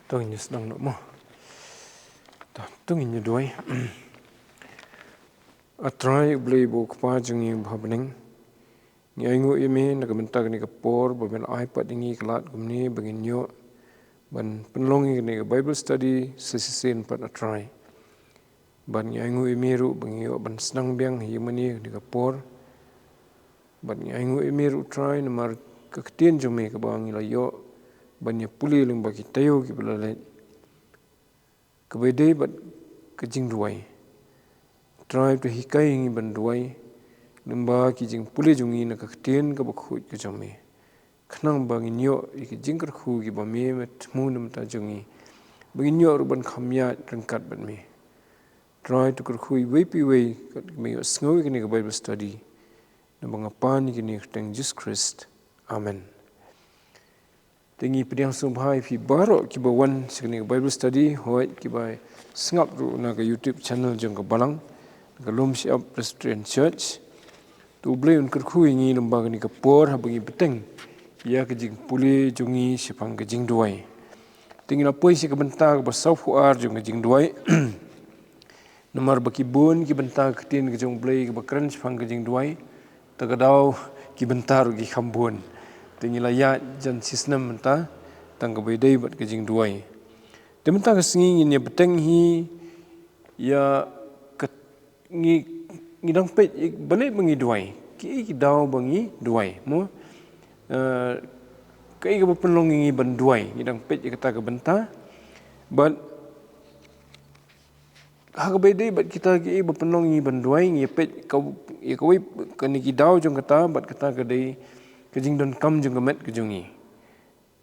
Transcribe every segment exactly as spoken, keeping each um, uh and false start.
To ngin ïa sdang noh mo. To, to ngin ïa duwai. A Trai U Blei uba u Kpa jong ngi uba ha bneng, ngi ainguh ïa me na ka bynta kane ka por ba me la ai pat ïa ngi ka lad kumne ba ngin ïoh ban pynlong ïa kane ka Bible study sa shisien pat, A Trai. Bad ngi ainguh ïa me ruh ba ngi ïoh ban sdang biang ha ïing mane kane ka por. Bad ngi ainguh ïa me ruh, Trai, namar ka ktien jong me kaba ngi la ïoh ban ïa pule lyngba ki taïew kiba la leit, kaba ïadei bad ka jingduwai. Trai, to hikai ïa ngi ban duwai lyngba ki jingpule jong ngi na ka ktien kaba khuid ka jong me, khnang ba ngin ïoh ïa ki jingkyrkhu kiba me, me thmu na ka bynta jong ngi, ba ngin ïoh ruh ban kham ïaid ryngkat bad me. Trai, to kyrkhu iwei pa iwei kat ba me ïohsngew ïa kane ka Bible study. Namar nga pan ïa kane ha ka kyrteng Jisu Khrist. Amen. Te ngi pdiang sngewbha ïa phi baroh kiba wan sha kane ka Bible study, hooid kiba sngap ruh na ka YouTube channel jong ka Balang, na ka Lumshyiap Presbyterian Church. To U Blei un kyrkhu ïa ngi lyngba kane ka por haba ngi bteng ïa ka jingpule jong ngi shaphang ka jingduwai. Te ngi la poi sha ka bynta kaba sawphew ar jong ka jingduwai. Namar ba ki bun ki bynta ka ktien ka jong U Blei kaba kren shaphang ka jingduwai, te ka daw ki bynta ruh ki kham bun. Te ngi la ïaid jan shisnem mynta tang kaba ïadei bad ka jingduwai. Te mynta ka sngi ngin ïa bteng hi ïa ka, ngi, ngi dang peit ïa balei ba ngi duwai, kiei ki daw ba ngi duwai mo. Eh, kaei kaba pynlong ïa ngi ban duwai, ngi dang peit ïa kata ka bynta. Bad ha kaba ïadei bad kita kiei ba pynlong ïa ngi ban duwai, ngi ïa peit ka, ïa kawei kane ki daw jong kata, bad kata ka dei ka jingdonkam jong ka met ka jong ngi.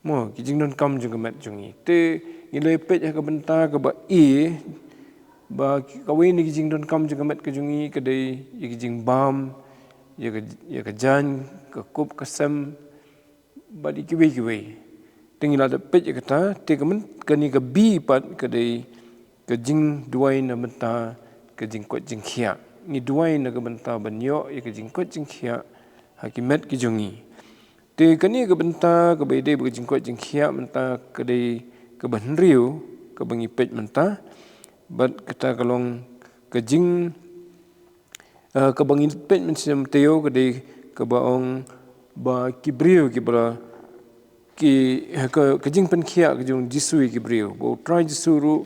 Mo, ki jingdonkam jong ka met jong ngi. Te ngi la ïa peit ha ka bynta kaba A, ba ki, kawei na ki jingdonkam jong ka met ka jong ngi ka dei ïa ki jingbam, ïa ka, ïa ka jaiñ, ka kup ka sem, bad ïa kiwei kiwei. Te ngi la dep peit ïa kata, te ka myn, kane ka B pat ka dei ka jingduwai na bynta ka jingkoit jingkhiah. Ngi duwai na ka bynta ban ïoh ïa ka jingkoit jingkhiah ha ki met ki jong ngi. Te kane ka bynta kaba ïadei bad ka jingkoit jingkhiah mynta ka dei kaba hynriew kaba ngi peit mynta. Bad kata ka long ka jing, eh, kaba ngi peit mynsiem taïew ka dei kaba ong ba ki briew kiba la ki, eh, ka, ka jingpynkhiah ka jong U Jisu ïa ki briew. Ba U Trai Jisu ruh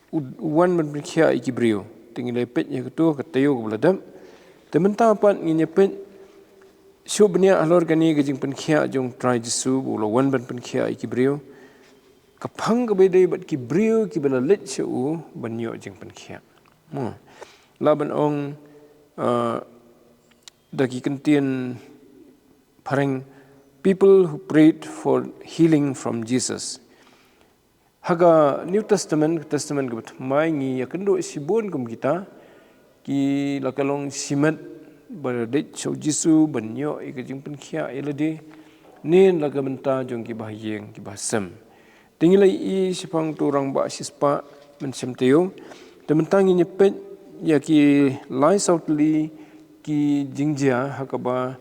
u, u wan ban pynkhiah ïa ki briew. Te ngi la peit ïa kato ka taïew kaba la dep. Te mynta pat ngin ïa peit shuh bniah halor kane ka jingpynkhiah jong U Trai Jisu, ba u la wan ban pynkhiah ïa ki briew. Ka phang kaba ïadei bad ki briew kiba la leit sha u ban ïoh jingpynkhiah. Mo. Lah ban ong, ah, da ki kyntien phareng, people who prayed for healing from Jesus. Ha ka New Testament, ka Testament kaba thymmai, ngi ïa kynduh shibun kum kita ki la ka long shimet ba la dei sha U Jisu ban ïoh ïa ka jingpynkhiah ïa lade, ne la ka bynta jong ki bahaïing ki bahasem. Te ngi la ïohi shaphang uto u rangbah shispah mynsiem taïew. Te mynta ngin ïa peit ïa ki lai saw tylli ki jingjia ha kaba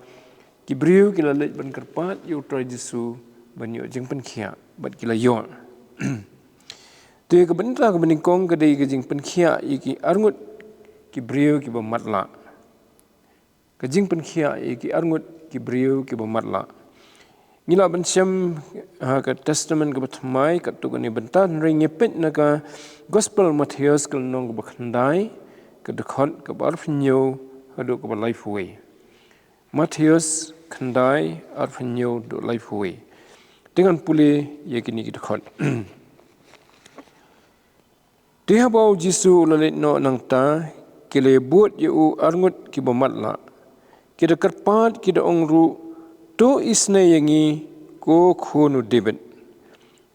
ki briew ki la leit ban kyrpad ïa U Trai Jisu ban ïoh jingpynkhiah, bad ki la ïoh. Te ka bynta kaba nyngkong ka dei ka jingpynkhiah ïa ki arngut ki briew kiba matlah. Ka jingpynkhiah ïa ki arngut ki briew kiba matlah. Ngi lah ban shem ha ka Testament kaba thymmai katto katne bynta, hynrei ngi peit na ka Gospel Mathaios ka lynnong kaba khyndai, ka dkhot kaba arphew hynñiew haduh kaba laiphew wei. Mathaios khyndai, arphew hynñiew haduh laiphew wei. Te ngan pule ïa kine ki dkhot. Te haba U Jisu u la leit noh nangta, ki la bud ïa u arngut kiba matlah. Ki da kyrpad, ki da ong ruh, "To isynei ïa ngi, ko khun u David."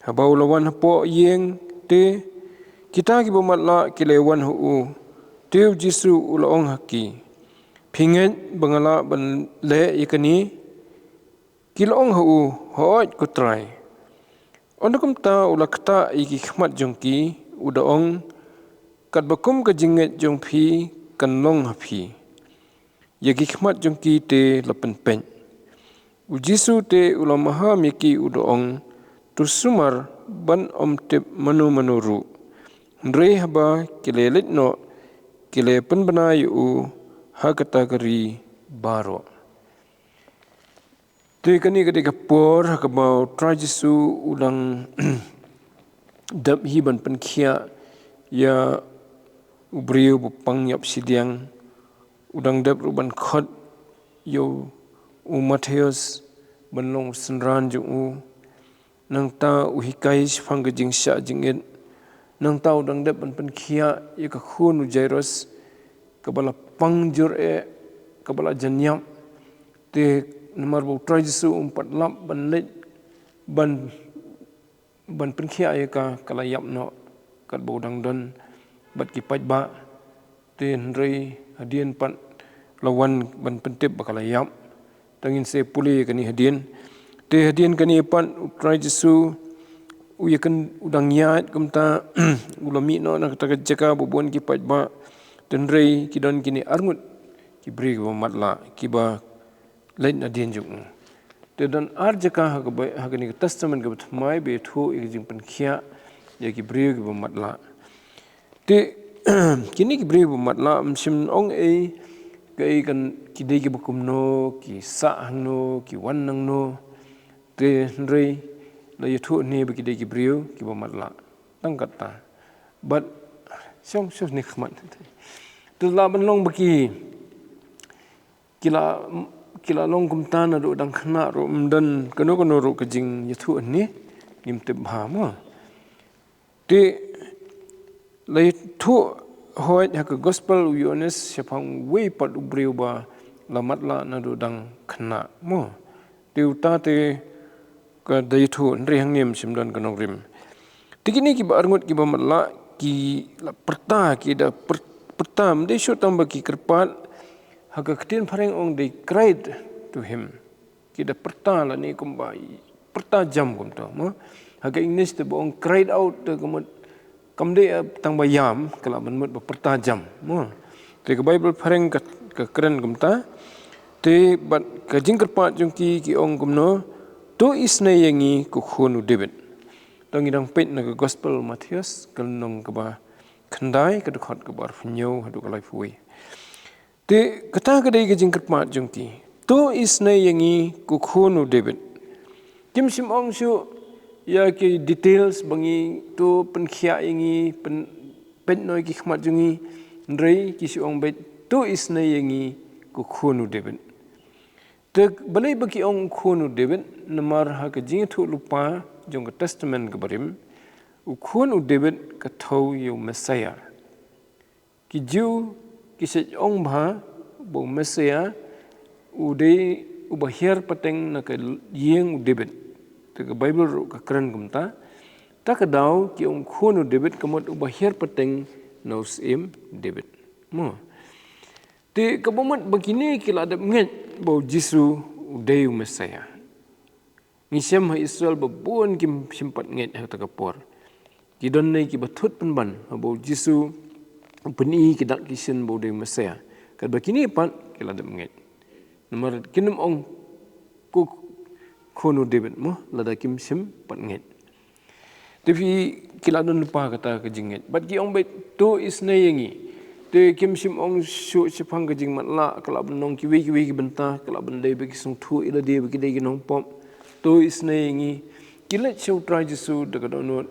Haba u la wan hapoh ïing, te kita kiba matlah ki la wan ha u. Te U Jisu u la ong ha ki, "Phi ngeit ba nga lah ban leh ïa kane?" Ki la ong ha u, "Hooid, ko Trai." Ynda kumta u la ktah ïa ki khmat jong ki, u da ong, "Katba kum ka jingngeit jong phi kan long ha phi." Ïa ki khmat jong ki te la pynpeit. U Jisu te u la maham ïa ki, u da ong, "To sumar, ban ym tip mano mano ruh. Hynrei haba ki la leit noh, ki la pynbna ïa u ha kata ka ri baroh. Te kane ka dei ka por ha kaba u Trai Jisu u dang dep hi ban pynkhiah ïa u briew ba pang ïap shiliang. U dang dep ruh ban khot ïa u Mathaios ban long u synran jong u. Nangta u hikai shaphang ka jingshah jingit. Nangta u dang dep ban pynkhiah ïa ka khun u Jairus, kaba la pang jur eh, kaba la jan ïap. Te namar ba u Trai Jisu um pat lap ban leit ban ban pynkhiah ïa ka, ka la ïap noh katba u dang don bad ki paidbah. Te hynrei hadien pat la wan ban pyntip ba ka la ïap. Tang ngin sa pule kane hadien. Te hadien kane pat u Trai Jisu u ïa kan u dang ïaid kumta, u la mih noh na kata ka jaka ba bun ki paidbah. Te hynrei ki don kine arngut ki briew kiba matlah, kiba leit nadien jong u. Te don ar jaka ha kaba, ha kane ka Testament kaba thymmai ba ïathuh ïa ka jingpynkhiah ïa ki briew kiba matlah. Te kine ki briew ba matlah, ym shym ong ei, kaei kan, ki dei kiba kumno, ki sah hangno, ki wan nangno. Te hynrei la ïathuh ne ba ki dei ki briew kiba matlah. Tang kata. Bad shong shong ne khmat. Te la ban long ba ki ki la, ki la long kumta naduh dang khynnah ruh, ym don kano kano ruh ka jingïathuh ne, ngim tip bha mo. Te la ïathuh hooid ha ka gospel u Ïoannis shaphang uwei pat u briew ba la matlah naduh dang khynnah mo. Te uta te ka dei ïathuh, hynrei hangne ym shym don ka nongrim. Te kine kiba arngut kiba matlah ki la pyrta, ki da pyr-, pyrta, ym dei shuh tang ba ki kyrpad, ha ka ktien phareng ong they cried to him. Ki da pyrta lane kumba pyrta jam kumta mo. Ha ka English te ba ong cried out te ka mut kam dei, eh, tang ba ïam, ka lah ban mut ba pyrta jam mo. Te ka Baibl phareng ka, ka kren kumta. Te bad ka jingkyrpad jong ki, ki ong kumno, to isynei ïa ngi ko khun u David. To ngi dang peit na ka gospel Mathaios, ka lynnong kaba khyndai, ka dkhot kaba arphew hynñiew haduh ka laiphew wei. Te kata ka dei ka jingkyrpad jong ki. To isynei ïa ngi ko khun u David. Kim shym ong shuh ïa ki details ba ngi, to pynkhiah ïa ngi, pyn-, peit noh ïa ki khmat jong ngi. Hynrei ki shu ong beit to isynei ïa ngi ko khun u David. Te balei ba ki ong khun u David, namar ha ka jingïathuhlypa jong ka Testament kaba rim, u khun u David ka thew ïa u Messiah. Ki Jiw ki sa ong bha ba u Messiah u dei uba hiar pateng na ka ïing u David. Te ka Baibl ruh ka kren kumta. Ta ka daw ki ong khun u David ka mut uba hiar pateng na u syiem David. Mo. Te kaba mut ba kine ki la dep ngeit ba u Jisu u dei u Messiah. Ngi shem ha Israel ba bun kim shym pat ngeit ha kata ka por. Ki don ne kiba thut pynban haba u Jisu u pyni ki dak ki shin ba u dei u Messiah. Katba kine pat ki la dep ngeit. Namar kin ym ong ko khun u David mo, lada kim shym pat ngeit. Te phi, ki la don lypa kata ka jingngeit. Bad ki ong beit to isynei ïa ngi. Te kim shym ong shuh shaphang ka jingmatlah, ka lah ban long kiwei kiwei ki bynta, ka lah ban dei ba ki sngewthuh ïa lade ba ki dei ki nongpop. To isynei ïa ngi. Ki leit sha u Trai Jisu da ka dohnud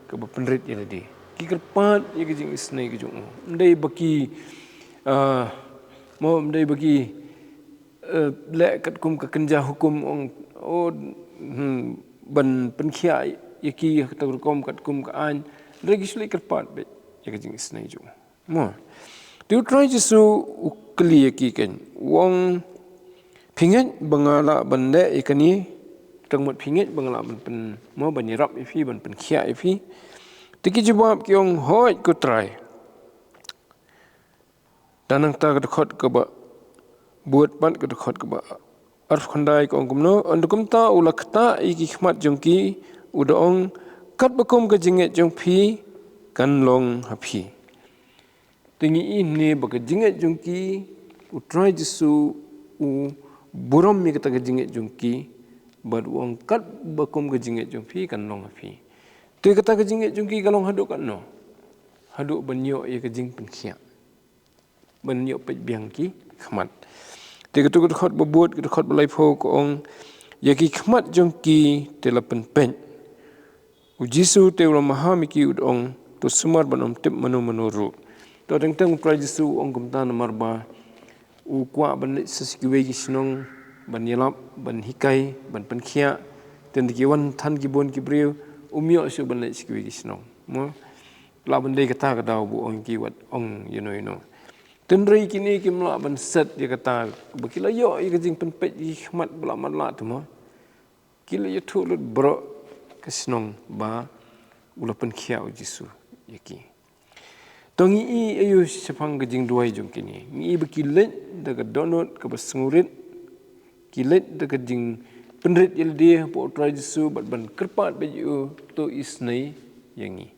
kaba pynrit ïa lade. Ki kyrpad ïa ka jingisynei ka jong u. Ym dei ba ki, ah, mo, ym dei ba ki eh, leh katkum ka kynja hukum, ong, oh, hmm, ban pynkhiah ïa ki ha kata ka rukom katkum ka aiñ. Hynrei ki shu leit kyrpad beit ïa ka jingisynei jong u. Mo. Te u Trai Jisu u kylli ïa ki, kan, u ong, phi ngeit ba nga lah ban leh ïa kane? Tang mut phi ngeit ba nga lah ban pyn, mo, ban ïarap ïa phi, ban pynkhiah ïa phi? Te ki jubab ki ong, hooid ko Trai. Te nangta ka dkhot kaba bud pat, ka dkhot kaba arphew khyndai, ka ong kumno, ynda kumta u la ktah ïa ki khmat jong ki, u da ong, katba kum ka jingngeit jong phi kan long ha phi. Te ngi ïohi ne ba ka jingngeit jong ki, u Trai Jisu u burom ïa kata ka jingngeit jong ki, bad u ong, katba kum ka jingngeit jong phi kan long ha phi. Te kata ka jingngeit jong ki ka long haduh katno? Haduh ban ïoh ïa ka jingpynkhiah, ban ïoh peit biang ki khmat. Te kato ka dkhot ba bud, ka dkhot ba laiphew ka ong, ïa ki khmat jong ki te la pynpeit. U Jisu te u la maham ïa ki, u da ong, to sumar ban ym tip mano mano ruh. To teng teng u Trai Jisu u ong kumta namar ba u kwah ban leit sha kiwei ki shnong, ban ïalap, ban hikai, ban pynkhiah. Te ynda ki wan than ki bun ki briew, um ïoh shuh ban leit sha kiwei ki shnong. Mo? Lah ban dei kata ka daw ba u ong ki wat ong ïano ïano. Te hynrei kine kim lah ban set ïa kata, ba ki la ïoh ïa ka jingpynpeit ïa ki khmat ba la matlah te mo. Ki la ïathuh lut baroh ka shnong ba u la pynkhiah u Jisu ïa ki. To ngi i aïu shaphang ka jingduwai jong kine? Ngi i ba ki leit da ka dohnud kaba sngewrit, ki leit da ka jingpynrit ïalade hapoh u Trai Jisu bad ban kyrpad bad ïa u, to isynei ïa ngi.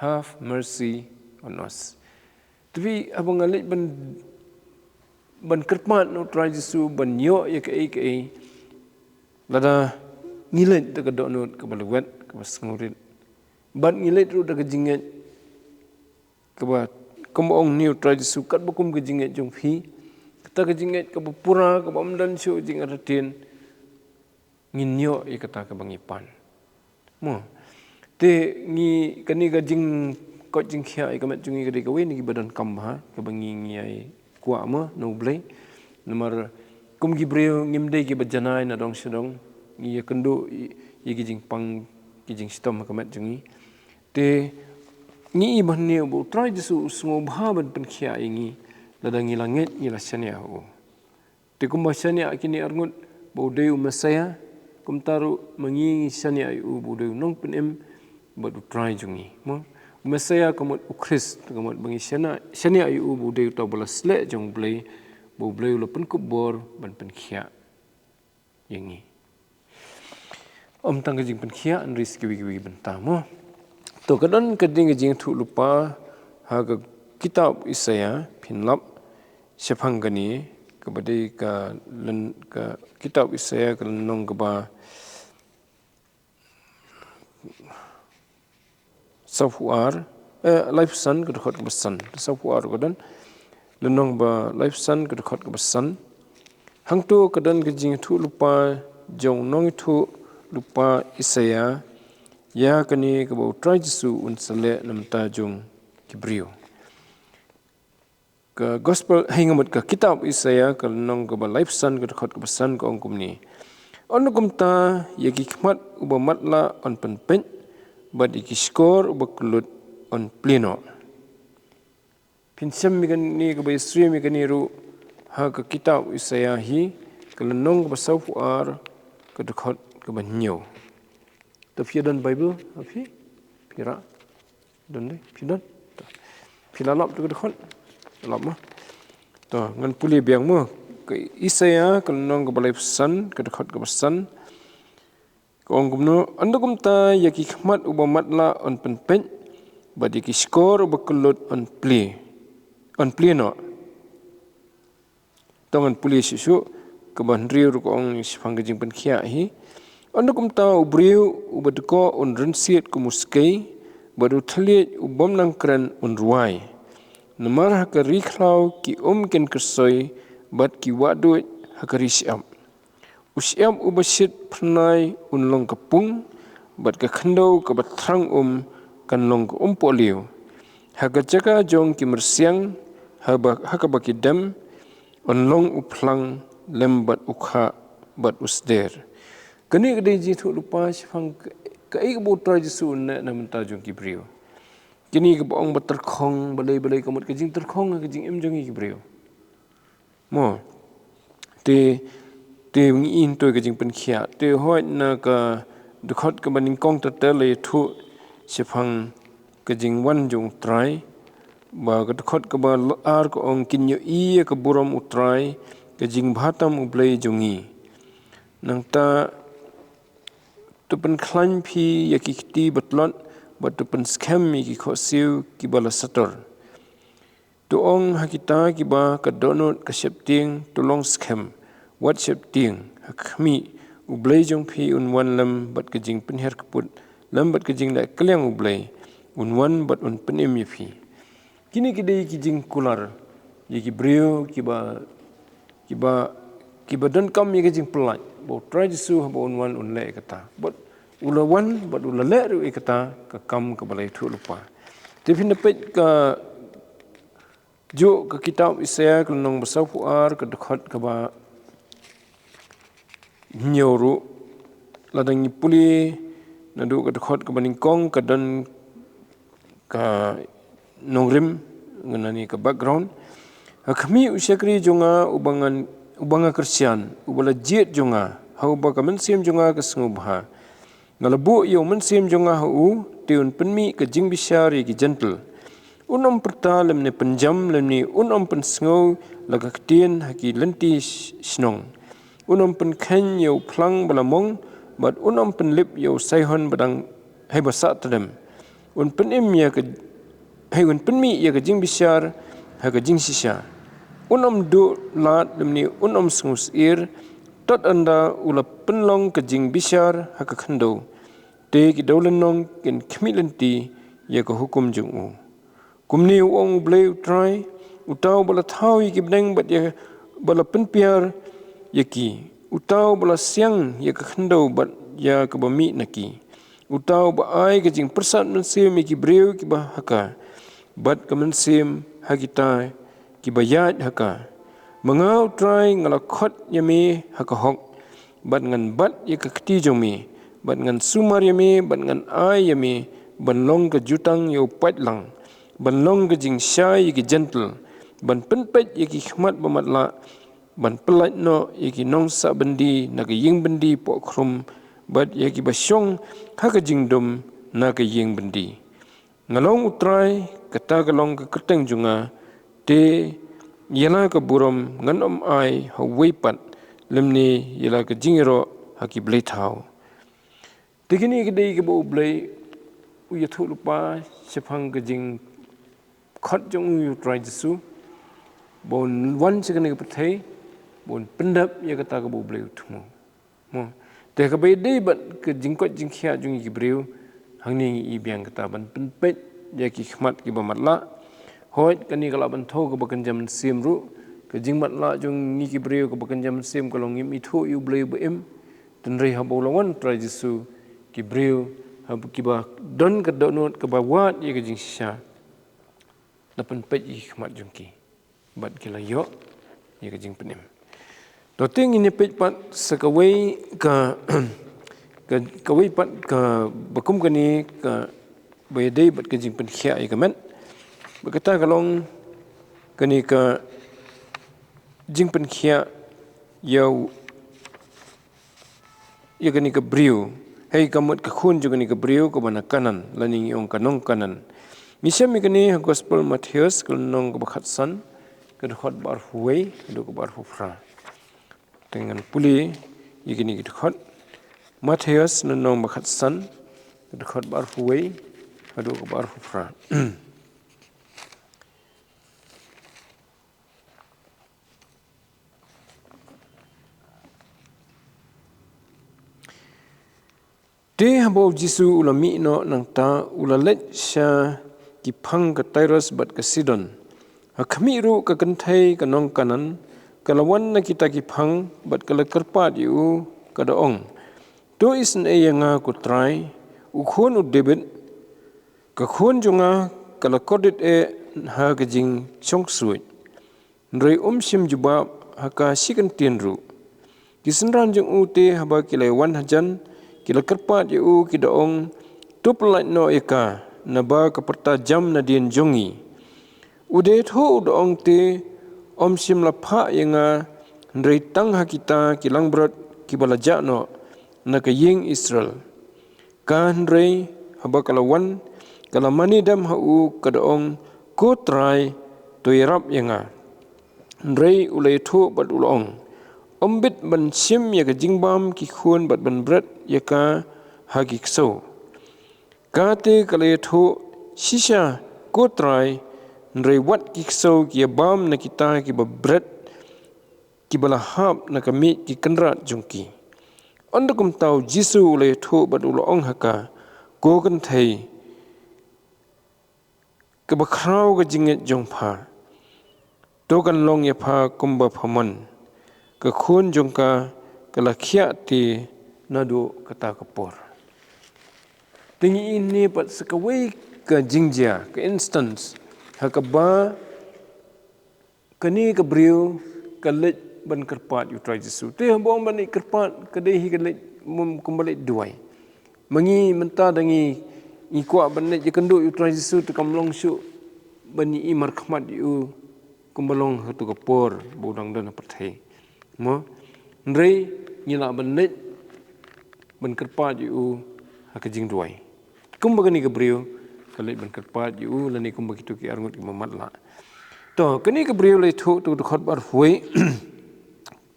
Have mercy on us. Te phi, haba nga leit ban, ban kyrpad na u Trai Jisu ban ïoh ïa kaei kaei, lada ngi leit da ka dohnud kaba lwet, kaba sngewrit, bad ngi leit ruh da ka jingngeit kaba, kumba ong une u Trai Jisu, katba kum ka jingngeit jong phi, kata ka jingngeit kaba pura, kaba ym don shuh jingartatien, ngin ïoh ïa kata kaba ngi pan. Mo. Te ngi, kane ka jingkoit jingkhiah ïa ka met jong ngi ka dei kawei na kiba donkam bha, kaba ngi, ngi ïai kwah mo na U Blei. Namar kum ki briew ngim dei kiba janai na dong sha dong, ngi ïakynduh ïa, ïa ki jingpang, ki jingshitom ha ka met jong ngi. Te ngi i ba une u, ba u Trai Jisu u sngewbha ban pynkhiah ïa ngi, lada ngi la ngeit, ngi la shaniah ha u. Te kumba shaniah kine arngut ba u dei u Messaïah, kumta ruh ma ngi ngi shaniah ïa u ba u dei u Nongpynim bad u Trai jong ngi. Mo, u Messaïah ka mut u Khrist, ka mut ba ngi shaniah, shaniah ïa u ba u dei uta uba la sleh jong U Blei, ba U Blei u la pynkup bor ban pynkhiah ïa ngi. Ym tang ka jingpynkhiah, hynrei sa kiwei kiwei ki bynta mo. To ka don ka dei ka jingïathuhlypa ha ka kitab Isaïah, phin lap shaphang kane, kaba dei ka lyn, ka kitab Isaïah ka lynnong kaba sawphew ar, eh, laiphew san ka dkhot kaba san. Sawphew ar ka don, lynnong ba laiphew san ka dkhot kaba san. Hangto ka don ka jingïathuhlypa jong u nongïathuhlypa Isaïah ïa kane kaba u Trai Jisu un sa leh na bynta jong ki briew. Ka gospel, hynrei nga mut ka kitab Isaïah ka lynnong kaba laiphew san ka dkhot kaba san ka ong kumne: Ynda kumta ïa ki khmat uba matlah yn pynpeit, bad ïa ki shkor uba kyllut yn plie noh. Phin shem ïa kane kaba ïasyriem ïa kane ruh ha ka kitab Isaïah hi, ka lynnong kaba sawphew ar ka dkhot kaba hynñiew. To phi don Bible ha phi? Phi rah? Don dei, phi don? Phi la lap to ka dkhot? Lap mo. To ngan pule biang mo. Ka Isaïah ka lynnong kaba laiphew san ka dkhot kaba san ka ong kumno: Ynda kumta ïa ki khmat uba matlah yn pynpeit, bad ïa ki shkor uba kyllut yn plie, yn plie noh. To ngan pule shuh shuh, kaba hynriew ruh ka ong shaphang ka jingpynkhiah hi. Ynda kumta u briew uba dkoh un rynsied kum u skei, bad u thylliej u bym nang kren un rwai. Namar ha ka ri khlaw ki um kin kyrsoi, bad ki wahduid ha ka ri shyiap. U shyiap uba shit phyrnai un long ka pung, bad ka khyndew kaba thrang um kan long ka umpohliew. Ha ka jaka jong ki myrsiang, haba, ha kaba ki dem, yn long u phlang lem bad u khah bad u sder. Kane ka dei jingïathuhlypa shaphang ka, kaei kaba u Trai Jisu un leh na bynta jong ki briew. Kine kiba ong ba tyrkhong, balei balei, ka mut ka jingtyrkhong ha ka jingim jong ngi ki briew. Mo. Te, te ngi i hangto ïa ka jingpynkhiah. Te hooid na ka dkhot kaba nyngkong te te la ïathuh shaphang ka jingwan jong u Trai. Ba ka dkhot kaba ar ka ong: Kin ïohi ïa ka burom u Trai, ka jingbha tam U Blei jong ngi. Nangta to pynkhlaiñ phi ïa ki kti ba tlot, bad to pynskhem ïa ki khohsiew kiba la sator. To ong ha kita kiba ka dohnud ka sheptieng, to long skhem, wat sheptieng, ha khmih, U Blei jong phi un wan lem bad ka jingpynhiar kput lem bad ka jingleh kylliang U Blei, un wan bad un pynim ïa phi. Kine ki dei ki jingkular ïa ki briew kiba, kiba, kiba donkam ïa ka jingpyllait ba U Trai Jisu haba un wan un leh ïa kata. Bad u la wan bad u la leh ruh ïa kata, ka kam kaba la ïathuh lypa. Te phin da peit ka juh ka kitab Isaïah ka lynnong ba sawphew ar, ka dkhot kaba hynñiew ruh. Lada ngi pule naduh ka dkhot kaba nyngkong, ka don ka nongrim, ngan ong ïa ka background. Ha khmih u shakri jong nga uba ngan, uba nga kyrshan, uba la jied jong nga, ha uba ka mynsiem jong nga ka sngewbha. Nga la buh ïa u mynsiem jong nga ha u, te un pynmih ka jingbishar ïa ki jentil. Un ym pyrta lymne pynjam, lymne un ym pynsngew la ka ktien ha ki lynti sh-, shnong. Un ym pynkheiñ ïa u phlang ba la mong, bad un ym pynlip ïa u saihon ba dang hei ba sah tdem. Un pynim ïa ka, hei un pynmih ïa ka jingbishar ha ka jingshisha. Un ym duh lad lymne un ym sngewsyier, tad ynda u la pynlong ka jingbishar ha ka khyndew. Te ki dewlynnong kin khmih lynti ïa ka hukum jong u. Kumne u ong U Blei U Trai, uta uba la thaw ïa ki bneng bad ïa, ba la pynpiar ïa ki, uta uba la siang ïa ka khyndew bad ïa kaba mih na ki, uta uba ai ka jingpyrsad mynsiem ïa ki briew kiba ha ka, bad ka mynsiem ha kita kiba ïaid ha ka. Ma nga U Trai nga la khot ïa me ha ka hok, bad ngan bat ïa ka kti jong me, bad ngan sumar ïa me, bad ngan ai ïa me ban long ka jutang ïa u paidlang, ban long ka jingshai ïa ki jentil, ban pynpeit ïa ki khmat ba matlah, ban pyllait noh ïa ki nongsah byndi na ka ïing byndi pohkhrum, bad ïa kiba shong ha ka jingdum na ka ïing byndi. Nga long U Trai, kata ka long ka kyrteng jong nga, te ïa la ka burom ngan ym ai ha uwei pat, lymne ïa la ka jingïaroh ha ki blei thaw. Te kine ki dei kiba U Blei u ïathuh lypa shaphang ka jingkhot jong u ïa U Trai Jisu ba un wan sha kane ka pyrthei, ba un pyndep ïa kata kaba U Blei u thmu. Mo. Te kaba ïadei bad ka jingkoit jingkhiah jong ngi ki briew, hangne ngi i biang kata ban pynpeit ïa ki khmat kiba matlah. Hooid, kane ka lah ban thew kaba kynja mynsiem ruh, ka jingmatlah jong ngi ki briew kaba kynja mynsiem ka long ngim ithuh ïa U Blei ba im. Hynrei haba u la wan U Trai Jisu, ki briew, haba kiba don ka dohnud kaba wad ïa ka jingshisha, la pynpeit ïa ki khmat jong ki, bad ki la ïoh ïa ka jingpynim. To te ngin ïa peit pat sa kawei ka, ka, kawei pat kaba kum kane kaba ïadei bad ka jingpynkhiah ïa ka met. Bad kata ka long kane ka jingpynkhiah ïa u ïa kane ka briew. Hei, ka mut ka khun jong kane ka briew kaba na Kanaan, lane ngi ong ka nong Kanaan. Ngi shem ïa kane ha Gospel Mathaios, ka lynnong kaba khatsan, ka dkhot ba arphew wei haduh kaba arphew phra. Te ngan pule ïa kine ki dkhot. Mathaios lynnong ba khatsan, ka dkhot ba arphew wei haduh kaba arphew phra. Te haba u Jisu u la mih noh nangta, u la leit sha ki phang ka Tyrus bad ka Sidon. Ha khmih ruh ka kynthei ka nong Kanaan ka la wan na kita ki phang bad ka la kyrpad ïa u, ka da ong, "To isynei ïa nga, ko Trai, u khun u Dabid, ka khun jong nga ka la kordit eh ha ka jingshongksuid. Hynrei um shym jubab ha ka shi kyntien ruh." Ki synran jong u te haba ki la wan hajan, ki la kyrpad ïa u, ki da ong, "To pyllait noh ïa ka, naba ka pyrta jam nadien jong ngi." U da ïathuh, u da ong te, "Um shym la phah ïa nga, hynrei tang ha kita ki langbrot kiba la jah noh na ka ïing Israel." Ka hynrei haba ka la wan, ka la mane dem ha u, ka da ong, "Ko Trai, to ïarap ïa nga." Hynrei u la ïathuh bad u la ong, "Ym bit ban shim ïa ka jingbam ki khun bad ban bret ïa ka ha ki ksew." Ka te ka la ïathuh, "Shisha, ko Trai, hynrei wat ki ksew ki ïa bam na kita kiba bret, kiba la hap na ka miej ki kynrad jong ki." Ynda kumta u Jisu u la ïathuh bad u la ong ha ka, Ko kynthei, kaba khraw ka jingngeit jong pha, to kan long ïa pha kumba pha mon. Ka khun jong ka ka la khiah te naduh kata ka por. Te ngi ïohi pat sa kawei ka jingjia, ka instance, ha kaba kane ka briew ka leit ban kyrpad ïa u Trai Jisu. Te haba ong ban leit kyrpad, ka dei hi ka leit, mm, kumba leit duwai. Ma ngi mynta da ngi, ngi kwah ban leit ïakynduh ïa u Trai Jisu, te kam long shuh ban ïohi markhmat ïa u kumba long ha katu ka por ba u dang don ha pyrthei. Mo, hynrei ngi lah ban leit ban kyrpad ïa u ha ka jingduwai. Kumba kane ka briew ka leit ban kyrpad ïa u, lane kumba kito ki arngut kiba matlah. To, kane ka briew, la ïathuh ha katu ka dkhot ba arphew wei,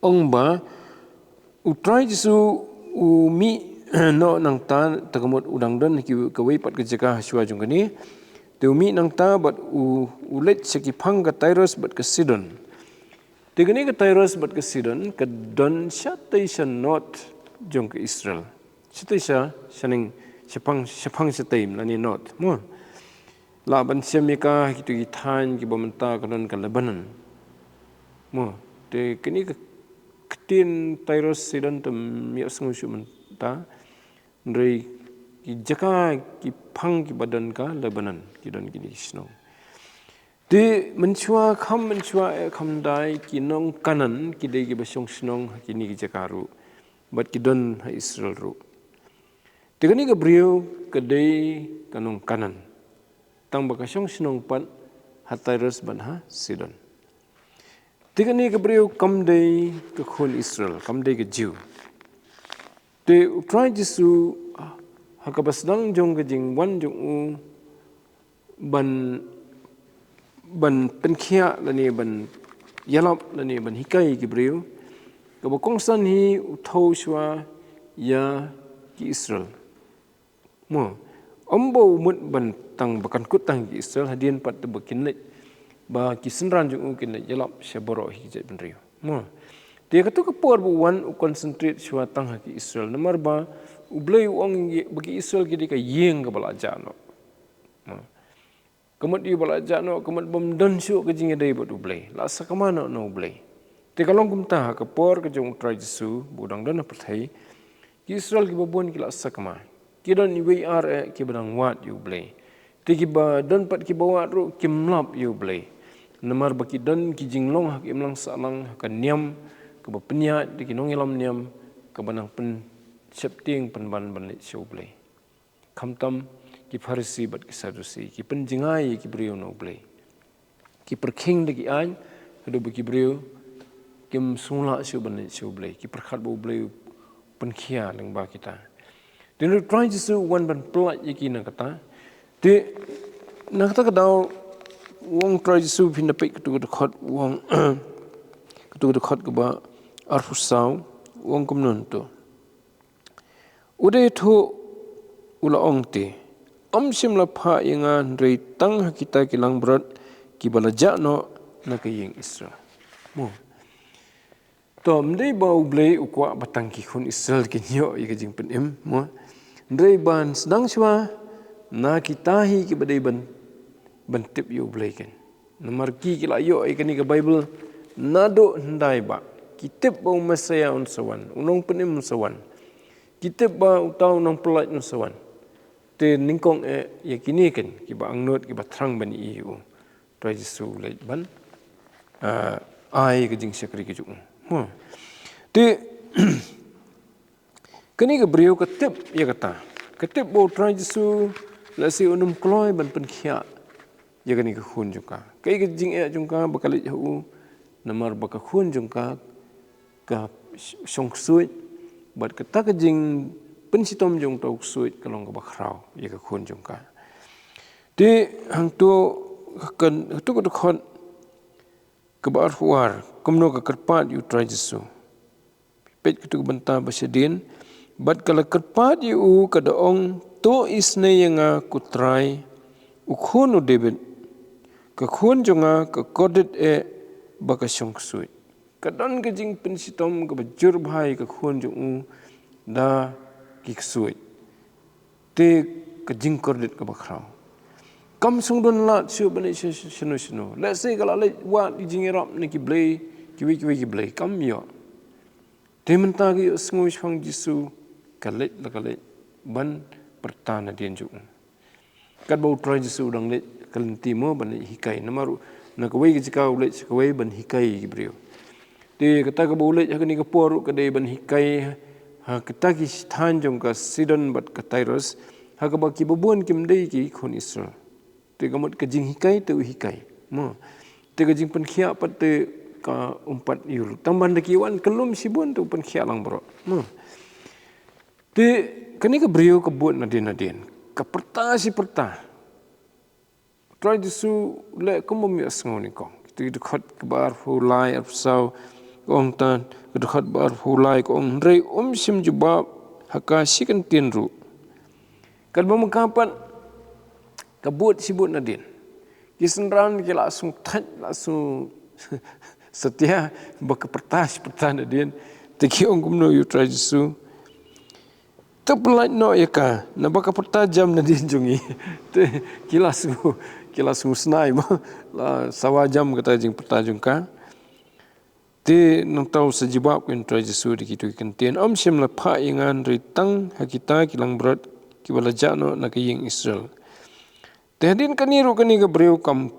ong ba u Trai Jisu u mih noh nangta, te ka mut u dang don ha kawei pat ka jaka shuwa jong kane. Te u mih nangta bad u, u leit sha ki phang ka Tirus bad ka Sidon. Te kane ka Tirus bad ka Sidon ka don shatei sha north jong ka Israel. Shatei sha, shaning, shaphang, shaphang shatei, lane north. Mo. Lah ban shem ïa ka ha kito ki thaiñ kiba mynta ka don ka Lebanon. Mo. Te kane ka ktien Tirus Sidon te ym ïohsngew shuh mynta. Hynrei ki jaka, ki phang kiba don ka Lebanon, ki don kine ki shnong. Te mynshuwa kham, mynshuwa eh kham dei, ki nong Kanaan ki dei kiba shong shnong ha kine ki jaka ruh, bad ki don ha Israel ruh. Te kane ka briew ka dei ka nong Kanaan, tang ba ka shong shnong pat ha Tirus bad ha Sidon. Te kane ka briew kam dei ka khun Israel, kam dei ka Jiw. Te u Trai Jisu, ha kaba sdang jong ka jingwan jong u ban, ban pynkhiah lane ban ïalap lane ban hikai ïa ki briew, kaba kongsan hi u thew shuwa ïa ki Israel. Mo, ym ba u mut ban tang ba kan kut tang ki Israel, hadien pat te ba kin leit, ba ki synran jong u kin leit ïalap sha baroh hi ki jaitbynriew. Mo. Te katu ka por ba u wan u concentrate shuwa tang ha ki Israel. Namar ba U Blei u ong ïa ba ki Israel ki dei ka ïing kaba la jah noh. Mo. Ka mut ïa ba la jah noh, ka mut bym don shuh ka jingïadei bad U Blei. La sakma noh na U Blei. Te ka long kumta ha ka por ka jong u Trai Jisu, ba u dang don ha pyrthei. Ki Israel kiba bun ki la sakma. Ki don iwei ar eh kiba dang wad ïa U Blei. Te kiba don pat kiba wad ruh kim lap ïa U Blei. Namar ba ki don ki jinglong ha ka imlang sahlang, ha ka niam kaba pynïaid da ki nongïalam niam, kaba nang pynsheptieng pynban ban leit sha U Blei. Khamtam ki Pharisi bad ki Sadusi, ki pynjngai ïa ki briew na U Blei. Ki pyrkhing da ki aiñ, haduh ba ki briew kim sngewlah shuh ban leit sha U Blei, ki pyrkhat ba U Blei u pynkhia lyngba kita. Te u Trai Jisu u wan ban pyllait ïa ki na kata. Te na kata ka daw, u ong u Trai Jisu, phin da peit katu ka dkhot, u ong, katu ka dkhot kaba arphew saw, u ong kumno to. U da ïathuh, u la ong te, ym shym la phah ïa nga hynrei tang ha kita ki langbrot kiba la jah noh na ka ïing Israel. Mo. To, ym dei ba U Blei u kwah ba tang ki khun Israel kin ïoh ïa ka jingpynim, mo. Hynrei ban sdang shuwa na kita hi kiba dei ban, ban tip ïa U Blei ken. Namar ki ki la ïoh ïa kane ka Baibl naduh hyndai bah. Ki tip ba u Messaïah un sa wan, u Nongpynim un sa wan. Ki tip ba uta u Nongpyllait un sa wan. Te nyngkong eh ïa kine ken kiba angnud, kiba thrang ban ïohi ïa u. Trai Jisu u leit ban, ah, ai ka jingshakri ka jong u. Mo. Te kane ka briew ka tip ïa kata. Ka tip ba u Trai Jisu lehse un ym kloi ban pynkhiah ïa kane ka khun jong ka. Kaei ka jingeh jong ka ba ka leit ha u, namar ba ka khun jong ka ka sh-, shong ksuid, bad kata ka jingpynshitom jong uta u ksuid ka long kaba khraw ïa ka khun jong ka. Te hangto ka, hangto ka dkhot kaba arphew ar, kumno ka kyrpad ïa u Trai Jisu. Peit katu ka bynta ba shadien, bad ka la kyrpad ïa u ka da ong, to isynei ïa nga ko Trai, u khun u David, ka khun jong nga ka kordit eh ba ka shong ksuid. Ka don ka jingpynshitom kaba jur bha ïa ka khun jong u da ki ksuid. Te ka jingkordit kaba khraw. Kam sngewdon lad shuh ban leit sha, sha, shano shano. Lehse ka la leit wad ki jingïarap na ki blei, kiwei kiwei ki blei. Kam ïoh. Te mynta ka ïohsngew shaphang Jisu, ka leit la ka leit ban pyrta nadien jong u. Katba u Trai Jisu u dang leit ka lynti mo ban leit hikai. Namar u, na kawei ka jaka u leit sha kawei ban hikai ïa ki briew. Te kata kaba u leit ha kane ka por ruh ka dei ban hikai ha kita ki thaiñ jong ka Sidon bad ka Tirus, ha kaba kiba bun kim dei ki khun Israel. Te ka mut ka jinghikai te u hikai. Mo. Te ka jingpynkhiah pat te kam pat ïoh. Tang ban da ki wan kyllum shibun te u pynkhiah lang baroh. Mo. Te kane ka briew ka bud nadien nadien. Ka pyrta shi pyrta. Trai Jisu leh kum bym ïohsngew nyngkong. Kita ki dkhot kaba arphew lai, arphew saw, ka ong, tan, ka dkhot ba arphew lai ka ong, hynrei um shym jubab ha ka shi kyntien ruh. Katba mynta pat ka bud shi bud nadien. Ki synran ki la sngewthait, la sngew satia ba ka pyrta shi pyrta nadien. Te ki ong kumno ïa u Trai Jisu? To pyllait noh ïa ka, naba ka pyrta jam nadien jong ngi. Te ki la sngew, ki la sngewsnai mo, la sawa jam kata ka jingpyrta jong ka. Te nangta u sa jubab ïa u Trai Jisu da kito ki kyntien, ym shym la phah ïa nga hynrei tang ha kita ki langbrot kiba la jah noh na ka ïing Israel. Te hadien kane ruh kane ka briew kam,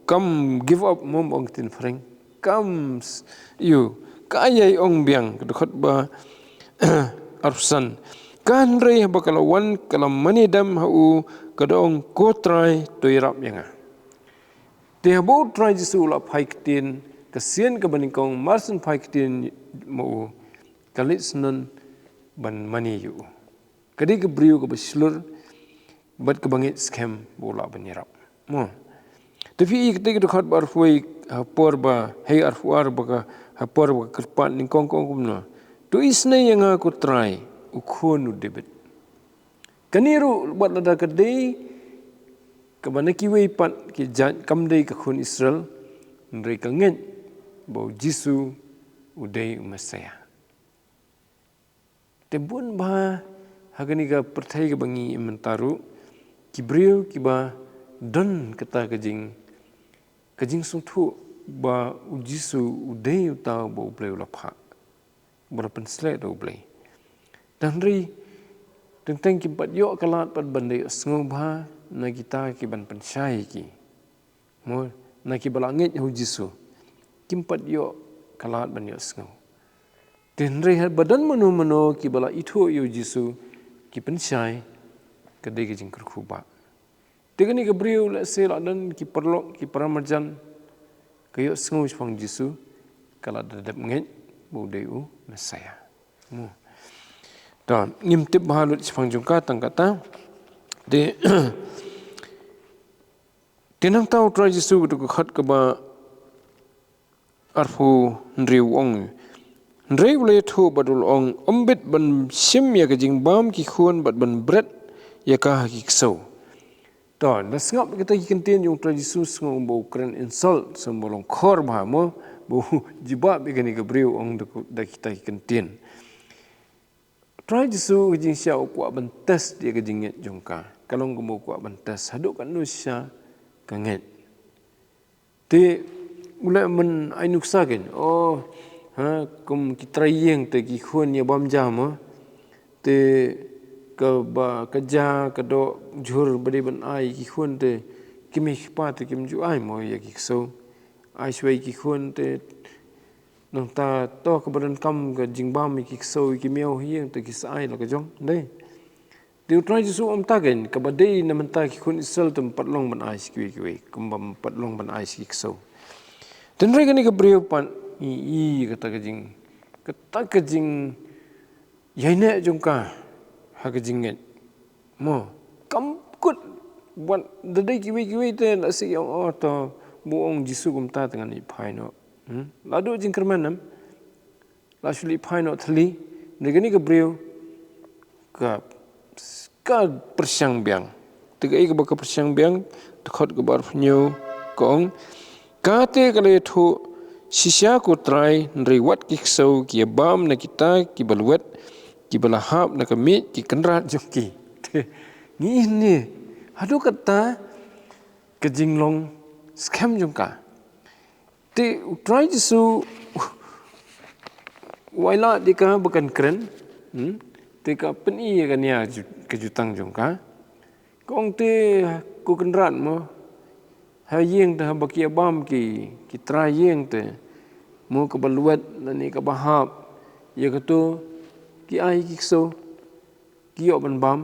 kam give up, mo, ong ktien phareng. Kam s-, ïoh, ka ïai ong biang, ka dkhot ba arphew san. Ka hynrei haba ka la wan, ka la mane dem ha u, ka da ong, ko Trai, to ïarap ïa nga. Te haba u Trai Jisu u la phai ktien, ka sien kaba nyngkong, mar syn phai ktien ma u, ka leit syndon ban mane ïa u. Ka dei ka briew kaba shlur, bad kaba ngeit skhem ba u lah ban ïarap. Mo. Te phi i kata ka dkhot ba arphew wei, ha por ba, hei arphew ar ba ka, ha por ba ka kyrpad nyngkong ka ong kumno. To isynei ïa nga ko Trai, u khun u David. Kane ruh wat lada ka dei kaba na kiwei pat ki jait kam dei ka khun Israel, hynrei ka ngeit ba u Jisu u dei u Messiah. Te bun bha ha kane ka pyrthei kaba ngi im mynta ruh, ki briew kiba don kata ka jing, ka jingsngewthuh ba u Jisu u dei uta ba U Blei u la phah, ba la pynshlur da U Blei. Hynrei teng teng kim pat ïoh ka lad pat ban da ïohsngew bha na kita ki ban pynshai ïa ki. Mo, na kiba la ngeit ha u Jisu. Kim pat ïoh ka lad ban ïohsngew. Te hynrei haba don mano mano kiba la ithuh ïa u Jisu, ki pynshai, ka dei ka jingkyrkhu ba. Te kane ka briew lehse la don ki paralok, ki paramarjan, ka ïohsngew shaphang Jisu, ka la da dep ngeit ba u dei u Messiah. Mo. Ta, ngim tip bha lut shaphang jong ka tang kata. Te, te nangta u Trai Jisu ka dkhot kaba arphew hynriew u ong. Hynrei u la ïathuh bad u la ong, ym bit ban shim ïa ka jingbam ki khun bad ban bret ïa ka ha ki ksew. To, da sngap kita ki kyntien jong u Trai Jisu sngew ba u kren insult, sngew ba long khor bha mo, ba u jubab ïa kane ka briew ong da, da kita ki kyntien. Trai Jisu ka jingshisha u kwah ban test ïa ka jingngeit jong ka. Ka long kumba u kwah ban test. Haduh katno shisha ka ngeit. Te u leh ban ai nuksa kein. Oh, ha, kum ki trai ïing te ki khun ïa bam ja mo. Te kaba ka ja ka doh jhur ba dei ban ai ki khun te ki mei ki kpa te kim ju ai mo ïa ki ksew. Ai shwa ïa ki khun te nangta to kaba donkam ka jingbam ïa ki ksew ïa ki miaw hi ïa te ki sa ai la ka jong. Dei. Te u Trai Jisu um ta kein, kaba dei na mynta ki khun Israel te ym pat long ban ai sha kiwei kiwei, kumba ym pat long ban ai sha ki ksew. Te hynrei kane ka briew pat, i, i, kata ka jing, kata ka jing, ïaineh jong ka, ha ka jingngeit. Mo, kam kut, wat, da dei kiwei kiwei te, la shu ong, oh, to, ba ong Jisu kumta te ngan ïa phai noh. Hmm? La duh jingkyrmen em. La shu leit phai noh thylli, hynrei kane ka briew ka, ka pyrshang biang. Te kaei kaba ka pyrshang biang, dkhot kaba arphew hynñiew ka ong, kata ka la ïathuh shisha ko Trai, hynrei wat ki ksew ki ïa bam na kita kiba lwet, kiba la hap na ka miej ki kynrad jong ki. Te Ngi ïohi haduh katta ka jinglong skhem jong ka. Te u Trai Jisu u ai lad ïa ka ba kan kren. Hmm? Te ka pyni ïa ka nia ju-, ka jutang jong ka. Ka ong te, ko Kynrad mo, ha ïing te haba ki ïa bam ki, ki trai ïing te, mo kaba lwet lane kaba hap, ïa kato ki ai ki ksew, ki ïoh ban bam.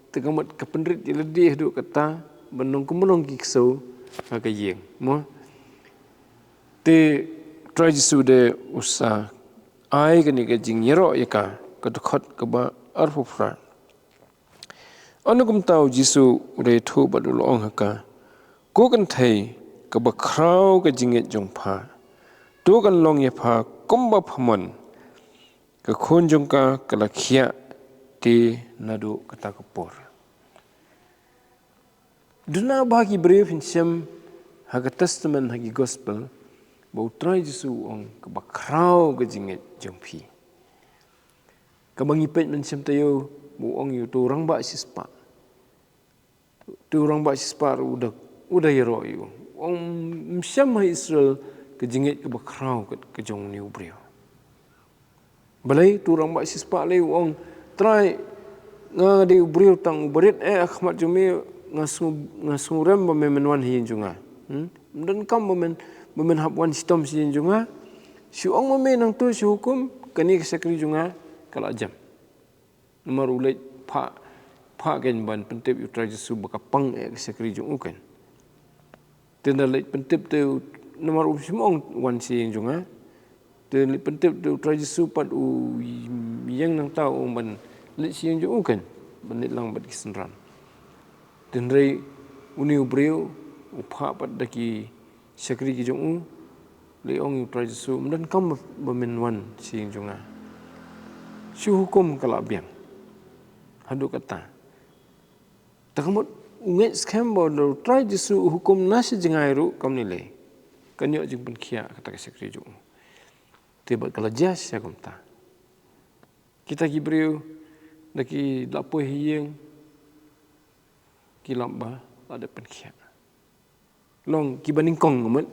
Te ka mut ka pynrit ïa lade haduh katta ban long kumba long ki ksew ha ka ïing, mo. Te Trai Jisu de u sa ai kane ka jingïaroh ïa ka, ka dkhot kaba arphew phra. Ynda kumta u Jisu u da ïathuh bad u la ong ha ka, ko kynthei kaba khraw ka jingngeit jong pha, to kan long ïa pha kumba pha mon. Ka khun jong ka ka la khiah te naduh kata ka por. Duna ba ki briew phin shem ha ka Testament, ha ki Gospel, ba u Trai Jisu u ong kaba khraw ka jingngeit jong phi. Kaba ngi peit mynshem taïew ba u ong ïa uto u rangbah shispah. Uto u rangbah shispah ruh u da, u da ïaroh ïa u. U ong ym shem ha Israel ka jingngeit kaba khraw ka, ka jong une u briew. Balei uto u rangbah shispah lei u ong, Trai, nga dei u briew tang uba rit eh ha khmat jong me, nga sngew, nga sngewrem ba me men wan ha ïing jong nga. Hmm? Ym donkam ba men, ba men hap wan shitom sha ïing jong nga. Shu ong ma me nangto shu hukum, kane ka shakri jong nga ka la jem. Namar u leit phah, phah kein ban pyntip ïa u Trai Jisu ba ka pang eh ka shakri jong u kein. Te ynda leit pyntip te u, namar u shym ong wan sha ïing jong nga. Te leit pyntip te u Trai Jisu pat u ïeng nangta u ong ban leit sha ïing jong u kein, ban leit lang bad ki synran. Te hynrei une u briew u phah pat da ki shakri ki jong u, leit ong ïa u Trai Jisu, ym donkam ba, ba men wan sha ïing jong nga. Shu hukum ka la biang. Haduh katta. Te ka mut u ngeit skhem ba u Trai Jisu u hukum na sha jngai ruh kam ne lei, kan ïoh jingpynkhiah kata ka shakri jong u. Te bad ka la jia shisha kumta. Kita ki briew da ki la poi ha ïing, ki lap ba la dep pynkhiah. Long kiba nyngkong, ka mut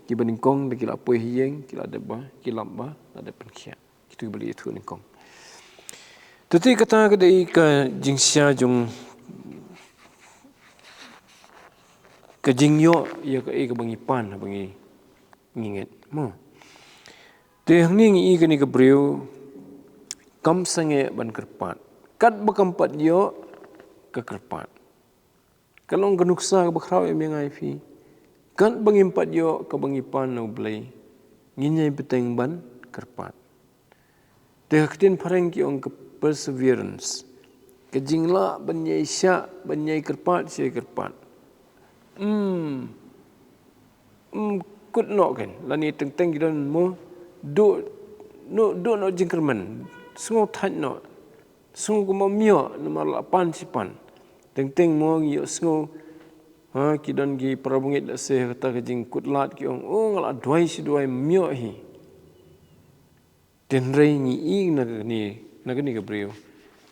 kiba nyngkong da ki la poi ha ïing, ki la dep ba, ki lap ba la dep pynkhiah. Kito kiba la ïathuh nyngkong. Te te kata ka dei ka jingshah jong ka jingïoh ïa kaei kaba ngi pan, ba ngi, ngi ngeit, mo. Te hangne ngi i kane ka briew kam sangeh ban kyrpad. Katba kam pat ïoh ka kyrpad. Ka long ka nuksa kaba khraw ïa me nga ïa phi. Katba ngim pat ïoh kaba ngi pan na U Blei, ngin ïai bteng ban kyrpad. Te ha ka ktien phareng ki ong ka perseverance. Ka jinglah ban ïai shah, ban ïai kyrpad, shah kyrpad. Hmm. Hmm, kut noh kein, lane teng teng ki don mo, duh, noh, duh noh jingkyrmen, sngew thait noh, sngew kumba ym ïoh, namar la pan shi pan. Teng teng mo ngi ïohsngew, ha, ki don ki para bangeit la seh kata ka jingkut lad ki ong, oh, nga la duwai shi duwai ym ïoh hi. Te hynrei ngi i na kane, na kane ka briew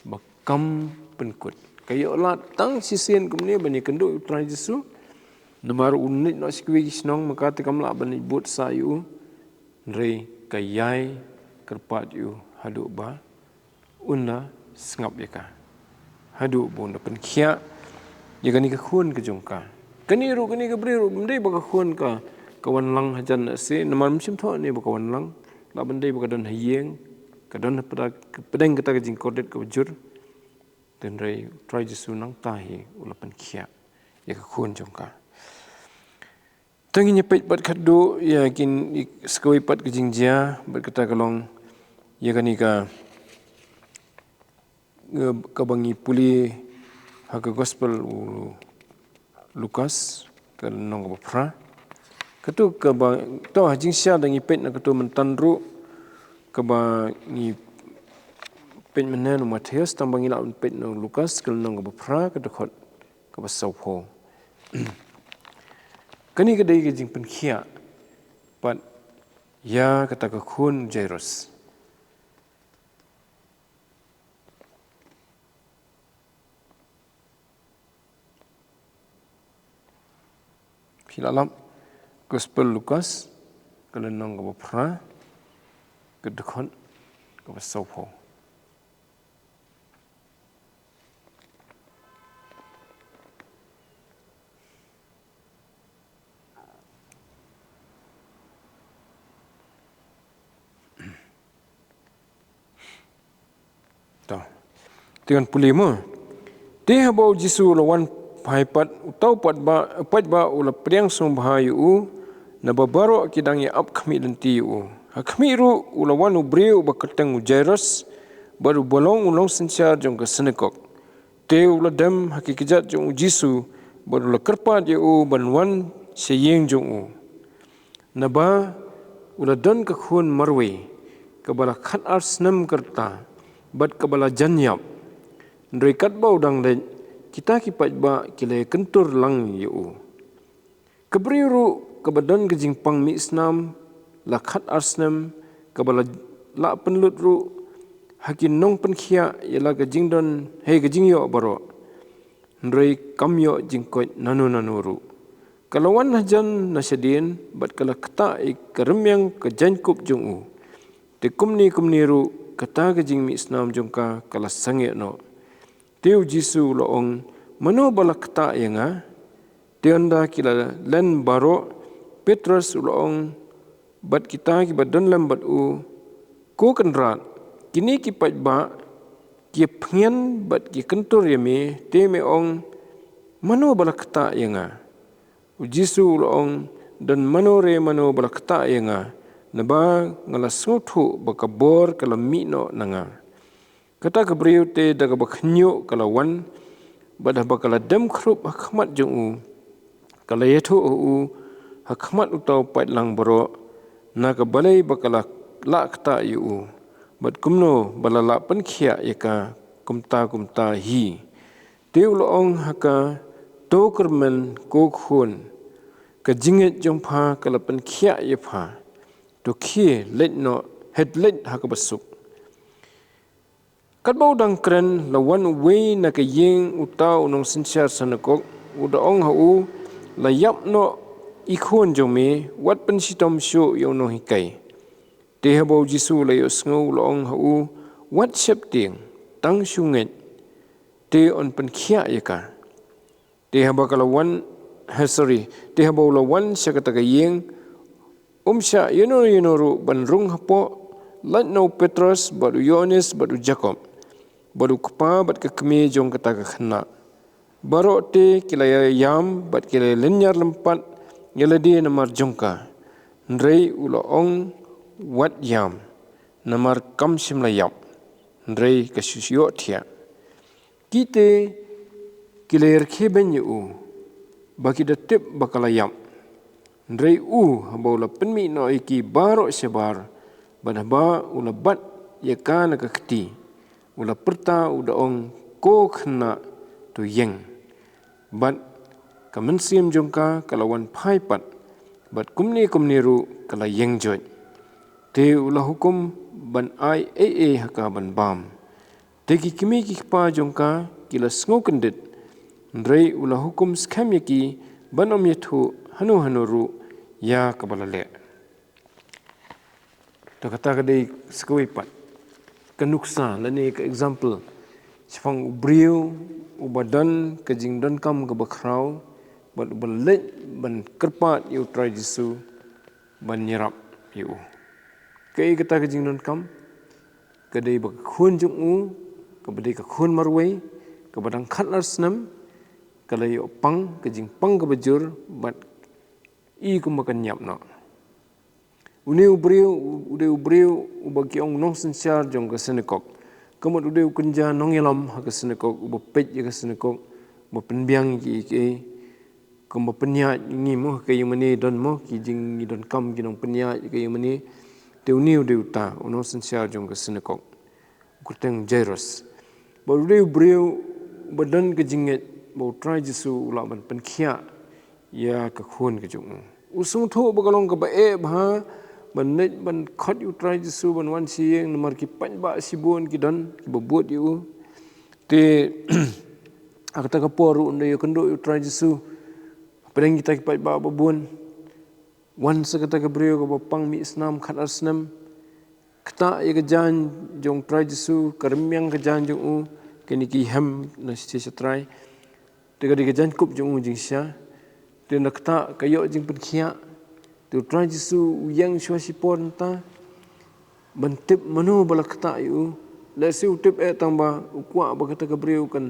ba kam pynkut. Ka ïoh lad tang shisien kumne ban ïakynduh ïa U Trai Jisu. Namar u leit noh sha kiwei ki shnong, ma ka te kam lah ban leit bud sah ïa u. Hynrei ka ïai kyrpad ïa u haduh ba un da sngap ïa ka. Haduh ba un da pynkhiah ïa kane ka khun ka jong ka. Kane ruh, kane ka briew ruh, ym dei ba ka khun ka, ka wan lang hajan na seh, namar ym shym thoh ne ba ka wan lang. Lah ban dei ba ka don ha ïing, ka don ha pdeng, pdeng kata ka jingkordit kaba jur. Te hynrei U Trai Jisu nangta hi u la pynkhiah ïa ka khun jong ka. Te ngin ïa peit pat khatduh ïa kin, ïa sa kawei pat ka jingjia, bad kata ka long ïa kane ka, eh, kaba ngi pule ha ka Gospel u Lukas, ka lynnong kaba phra. Kato kaba, to ha jingshisha da ngi peit na kato mynta ruh, kaba ngi peit mynne na u Mathaios, tang ba ngi lah ban peit na u Lukas, ka lynnong kaba phra, ka dkhot kaba sawphew. Kane ka dei ka jingpynkhiah pat ïa kata ka khun Jairus. Phi la lap Gospel Lukas, ka lynnong kaba phra, ka dkhot kaba sawphew. To. Te ngan pule mo. Te haba u Jisu u la wan phai pat, uta u paidbah, paidbah u la pdiang sngewbha ïa u, naba baroh ki dang ïa ap khmih lynti ïa u. Ha khmih ruh u la wan u briew uba kyrteng u Jairus, bad uba long u nongsynshar jong ka synagog. Te u la dem ha ki kjat jong u Jisu, bad u la kyrpad ïa u ban wan sha ïing jong u. Naba u la don ka khun marwei, kaba la khatar snem ka rta, bad kaba la jan ïap. Hynrei katba u dang leit, kita ki paidbah ki la ïakyntur lang ïa u. Ka briew ruh kaba don ka jingpang mih snam la khatar snem, kaba la lah pynlut ruh ha ki nongpynkhiah ïa la ka jingdon, hei ka jingïoh baroh. Hynrei kam ïoh jingkoit nano nano ruh. Ka la wan hajan na shadien, bad ka la ktah ïa ka rmiang ka jaiñkup jong u. Te kumne kumne ruh, kata ka jingmih snam jong ka, ka la sangeh noh. Te u Jisu u la ong, mano ba la ktah ïa nga? Te ynda ki la len baroh, Petros u la ong, bad kita kiba don lem bad u, ko Kynrad, kine ki paidbah, ki ïa pyngen bad ki kyntur ïa me, te me ong, mano ba la ktah ïa nga? U Jisu u la ong, don mano re mano ba la ktah ïa nga, naba nga la sngewthuh ba ka bor ka la mih noh na nga. Kata ka briew te da kaba khynñiuh ka la wan, bad haba ka la dem khrup ha khmat jong u, ka la ïathuh ha u, ha khmat uta u paidlang baroh, na ka balei ba ka la lah ktah ïa u, bad kumno ba la lah pynkhiah ïa ka kumta kumta hi. Te u la ong ha ka, to kyrmen ko khun, ka jingngeit jong pha ka la pynkhiah ïa pha, to khie leit noh, hei leit ha kaba suk. Katba u dang kren la wan uwei na ka ïing uta u nongsynshar synagog, u da ong ha u, la ïap noh i khun jong me, wat pynshitom shuh ïa u nonghikai. Te haba u Jisu u la ïohsngew u la ong ha u, wat sheptieng, tang shu ngeit, te yn pynkhiah ïa ka. Te haba ka la wan, ha, sorry, te haba u la wan sha kata ka ïing, um shah ïano ïano ruh ban rung hapoh, lait na u Petros, bad u Ïoannis, bad u Jakob, bad u kpa bad ka kmie jong kata ka khynnah. Baroh te ki la ïam, bad ki la lynñiar lympat ïa lade namar jong ka. Hynrei u la ong, wat ïam, namar kam shym la ïap. Hynrei ka shu ïohthiah. Ki te ki la ïarkhie beiñ ïa u, ba ki da tip ba ka la ïap. Hynrei u, haba u la pynmih noh ïa ki baroh shabar, bad haba u la bat ïa ka na ka kti, u la pyrta u da ong, ko khynnah, to ïeng. Bad ka mynsiem jong ka ka la wan phai pat, bad kumne kumne ruh ka la ïeng joit. Te u la hukum ban ai ei ei ha ka ban bam. Te ki kmie ki kpa jong ka ki la sngew kyndit, hynrei u la hukum skhem ïa ki ban ym ïathuh hano hano ruh ïa kaba la leh. To kata ka dei sa kawei pat ka nuksa lane ka example shaphang u briew uba don ka jingdonkam kaba khraw, bad uba leit ban kyrpad ïa u Trai Jisu ban ïarap ïa u. Kaei kata ka jingdonkam? Ka dei ba ka khun jong u, kaba dei ka khun marwei, kaba dang khatar snem, ka la ïoh pang, ka jingpang kaba jur, bad i kumba kan ïap noh. Une u briew, u dei u briew uba ki ong u nongsynshar jong ka synagog. Ka mut u dei u kynja nongïalam ha ka synagog, uba peit ïa ka synagog, uba pynbiang ïa kiei kiei. Kumba pynïaid ngi mo ha ka ïingmane, don mo ki jing, ngi donkam ki nongpynïaid ha ka ïingmane. Te une u dei uta u nongsynshar jong ka synagog, u kyrteng Jairus. Bad u dei u briew ba don ka jingngeit ba u Trai Jisu u lah ban pynkhiah ïa ka khun ka jong u. U sngewthuh ba ka long kaba eh bha ban leit ban khot ïa u Trai Jisu, ban wan sha ïing, namar ki paidbah shibun ki don kiba bud ïa u. Te ha kata ka por ruh un da ïakynduh ïa u Trai Jisu. Pdeng kita ki paidbah babun, wan sa kata ka briew kaba pang mih snam khat ar snem, ktah ïa ka jaiñ jong Trai Jisu, ka rmiang ka jaiñ jong u, kine ki hem na shisha sha Trai. Te ka dei ka jaiñ kup jong u jingshisha. Te na ktah ka ïoh jingpynkhiah. Te u Trai Jisu u ïeng shuwa shipor nangta ban tip mano ba la ktah ïa u. Lehse u tip eh tang ba u kwah ba kata ka briew kan,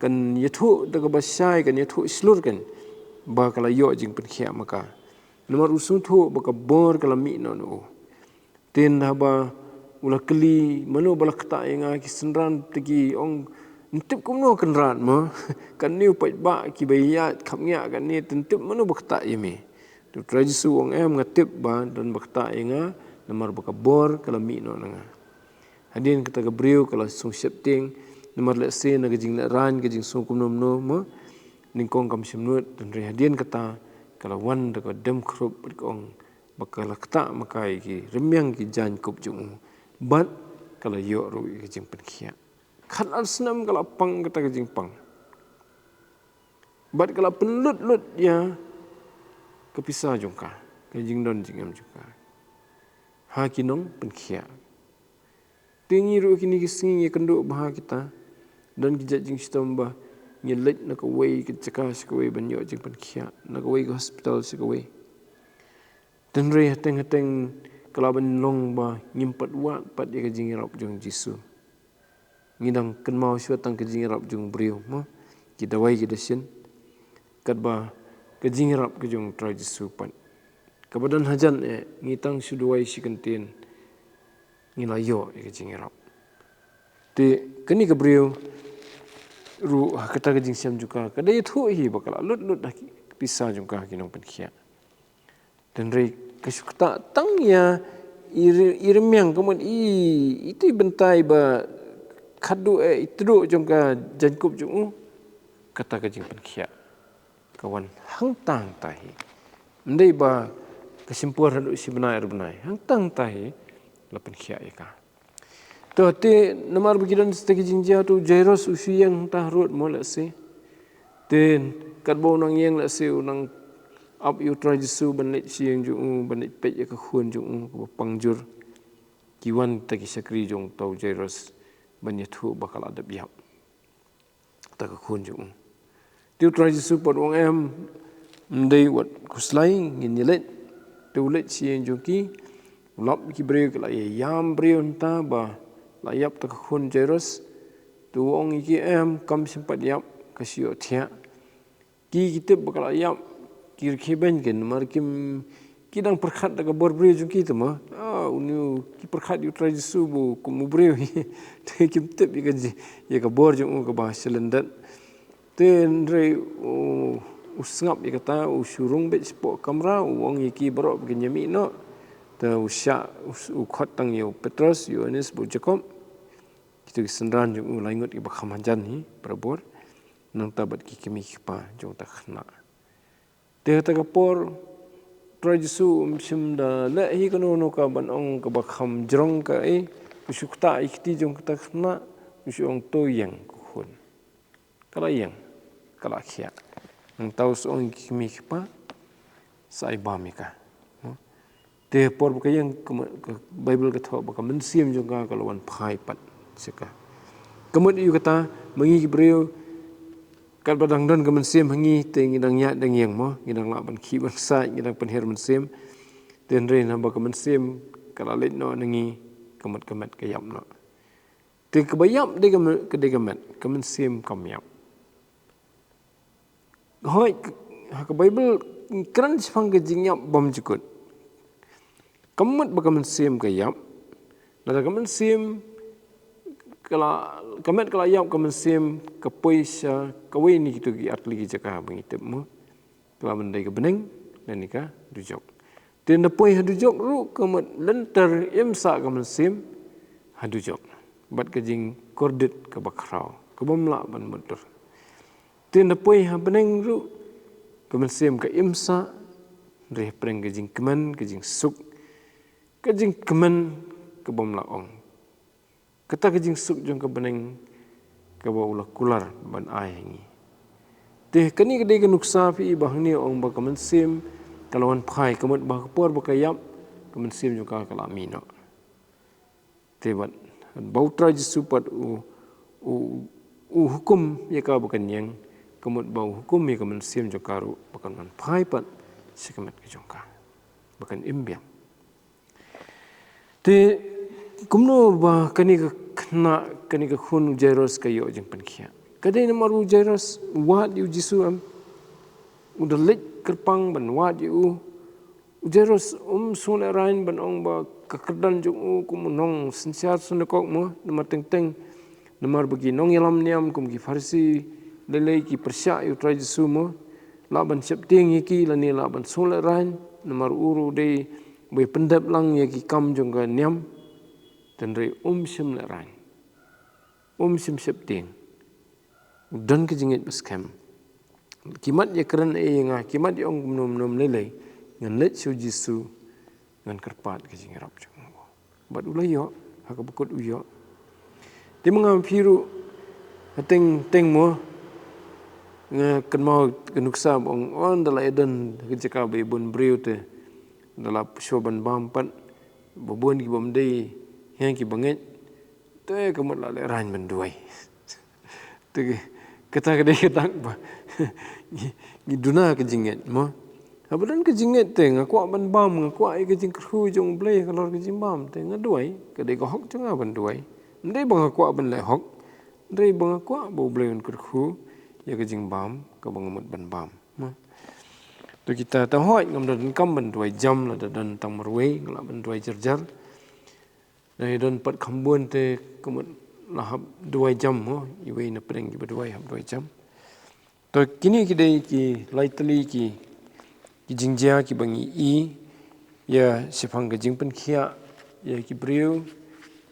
kan ïathuh da kaba shai, kan ïathuh shlur kan ba ka la ïoh jingpynkhiah ma ka. Namar u sngewthuh ba ka bor ka la mih noh na u. Te haba u la kylli mano ba la ktah ïa nga, ki synran te ki ong, ym tip kumno kynrad mo. Kane u paidbah kiba ïaid khapngiah kane, te ym tip mano ba ktah ïa me. Te u Trai Jisu u ong, em, nga tip ba don ba ktah ïa nga namar ba ka bor ka la mih noh na nga. Hadien kata ka briew ka la sngewsheptieng, namar lehse na ka jinglehraiñ, ka jingsngew kumno kumno mo, nyngkong kam shym nud. Te hynrei hadien kata ka la wan da ka dem khrup, ka ong ba ka la ktah ma ka ïa ki rmiang ki jaiñ kup jong u, bad ka la ïoh ruh ïa ka jingpynkhiah. Khat ar snem ka la pang kata ka jingpang, bad ka la pynlut lut ïa ka pisa jong ka, ka jingdon jingem jong ka, ha ki nongpynkhiah. Te ngi ruh kine ki sngi ngi kynduh bha kita, don ki jait jingshitom ba ngi leit na kawei ka jaka sha kawei ban ïoh jingpynkhiah, na kawei ka hospital sha kawei. Te hynrei hateng hateng ka lah ban long ba ngim pat wad pat ïa ka jingïarap jong Jisu. Ngi dang kynmaw shuwa tang ka jingïarap jong u briew mo, ki dawai ki dashin, katba ka jingïarap ka jong u Trai Jisu pat, kaba don hajan eh, ngi tang shu duwai shi kyntien, ngi la ïoh ïa ka jingïarap. Te kane ka briew ruh ha kata ka jingshem jong ka, ka da ïathuh hi ba ka la lut lut ha ki pisa jong ka ha ki nongpynkhiah. Te hynrei ka shu ktah tang ïa i ri-, i rmiang, ka mut i, iti bynta ba khadduh eh, i tduh jong ka jaiñkup jong u, kata ka jingpynkhiah ka wan hangta hangta hi. Ym dei ba ka shim por haduh shi bnai ar bnai, hangta hangta hi la pynkhiah ïa ka. To te namar ba ki don sa ki jingjia, to u Jairus u shu ïeng hangta harud mo lehse. Te katba u nang ïeng lehse u nang ap ïa u Trai Jisu ban leit sha ïing jong u, ban leit peit ïa ka khun jong u kaba pang jur. Ki wan kita ki shakri jong uta u Jairus ban ïathuh ba ka la dep ïap kata ka khun jong u. Te u Trai Jisu pat u ong, em, ym dei wat khuslai, ngin ïaleit. Te u leit sha ïing jong ki, u lap ïa ki briew, ki la ïa ïam briew hangta ba la ïap kata ka khun Jairus. Te u ong ïa ki, em, kam shym pat ïap, ka shu ïohthiah. Ki, ki tip ba ka la ïap, ki rkhie beiñ kein, namar kim, ki dang pyrkhat da ka bor briew jong ki te mo. Ah, une u, ki pyrkhat ïa u Trai Jisu ba u kum u briew hi. Te kim tip ïa ka ji-, ïa ka bor jong u kaba shalyndet. Te hynrei u, u sngap ïa kata, u shu rung beit shapoh kamra, u ong ïa ki baroh ba kin ïa mih noh. Te u shah, u, u khot tang ïa u Petros, Ïoannis bad u Jakob. Kito ki synran jong u, lai ngut kiba kham hajan hi barabor, nangta bad ki kmie ki kpa jong kata ka khynnah. Te kata ka por, Trai Jisu um shym da leh hi kano kano ka ban ong kaba kham jrong kaei, u shu ktah ïa ka kti jong kata ka khynnah, u shu ong, to ïeng ko khun. Ka la ïeng, ka la khiah. Nangta u sa ong ïa ki kmie ki kpa, sa ai bam ïa ka. Te por ba ka ïeng, ka mut, ka Baibl ka thoh ba ka mynsiem jong ka ka la wan phai pat sha ka. Ka mut ïa kata, ma ngi ki briew, katba dang don ka mynsiem ha ngi, te ngi dang ïaid dang ïeng mo, ngi dang lah ban khih ban ksaid, ngi dang pynher mynsiem. Te hynrei naba ka mynsiem ka la leit noh na ngi, ka mut ka met ka ïap noh. Te kaba ïap dei ka me-, ka dei ka met, ka mynsiem kam ïap. Hooid, ha ka Baibl ngi kren shaphang ka jingïap bymjukut. Ka mut ba ka mynsiem ka ïap, lada ka mynsiem ka la, ka met ka la ïap, ka mynsiem ka poi sha kawei na kito ki artylli ki jaka ba ngi tip mo. Ka la ban dei ka bneng lane ka dujok. Te ynda poi ha dujok ruh ka mut lynter im sah ka mynsiem ha dujok bad ka jingkordit kaba khraw kabym lah ban mutdur. Te ynda poi ha bneng ruh ka mynsiem ka im sah, hynrei hapdeng ka jingkmen, ka jingsuk, ka jingkmen kabym lah ong. Kata ka jingsuk jong ka bneng kaba u la kular ban ai ha ngi. Te kane ka dei ka nuksa phi i ba hangne ong ba ka mynsiem ka la wan phai, ka mut ba ka por ba ka ïap, ka mynsiem jong ka ka la mih noh. Te bad ba U Trai Jisu pat u, u, u hukum ïa ka ba kan ïeng, ka mut ba u hukum ïa ka mynsiem jong ka ruh ba kan wan phai pat sha ka met ka jong ka, ba kan im biang. Te kumno ba kane ka khynnah, kane ka khun u Jairus ka ïoh jingpynkhiah? Ka dei namar u Jairus u wad ïa u Jisu, em? U da leit kyrpang ban wad ïa u. U Jairus um sngewlehrain ban ong ba ka kyrdan jong u kum u nongsynshar synagog mo, namar teng teng, namar ba ki nongïalam niam kum ki Pharisi lei lei ki pyrshah ïa U Trai Jisu mo, lah ban sheptieng ïa ki lane lah ban sngewlehrain, namar u ruh u dei ba pyndep lang ïa ki kam jong ka niam. Hynrei um shym lehrain, um shym sheptieng. U don ka jingngeit ba skhem. Ki mat ïakren ei ïa nga, ki mat ïa ong kumno kumno lei lei, ngan leit sha u Jisu, ngan kyrpad ka jingïarap jong u. Bad u la ïoh, ha kaba kut u ïoh. Te ma nga ma phi ruh, ha teng teng mo, nga kynmaw ka nuksa ba ong, ynda la ïadon ha ka jaka ba ïa bun briew te, ynda la shu ban bam pat, ba bun ki bym dei, ïa ki bangeit, te ka mut la lehrain ban duwai. Te kata ka dei ka dak ba ngi, ngi duna ka jingngeit mo. Haba don ka jingngeit te nga kwah ban bam, nga kwah ïa ka jingkyrkhu jong U Blei halor ka jingbam, te nga duwai, ka dei ka hok jong nga ban duwai. Ym dei ba nga kwah ban leh hok, hynrei ba nga kwah ba U Blei un kyrkhu ïa ka jingbam kaba nga mut ban bam mo. To kita, te hooid, ngam da donkam ban duwai jam, lada don tang marwei nga lah ban duwai jar jar. Ngi don pat kham bun te ka mut la hap duwai jam mo, iwei na pdeng kiba duwai hap duwai jam. To kine ki dei ki lai tylli ki, ki jingjia kiba ngi i ïa shaphang ka jingpynkhiah ïa ki briew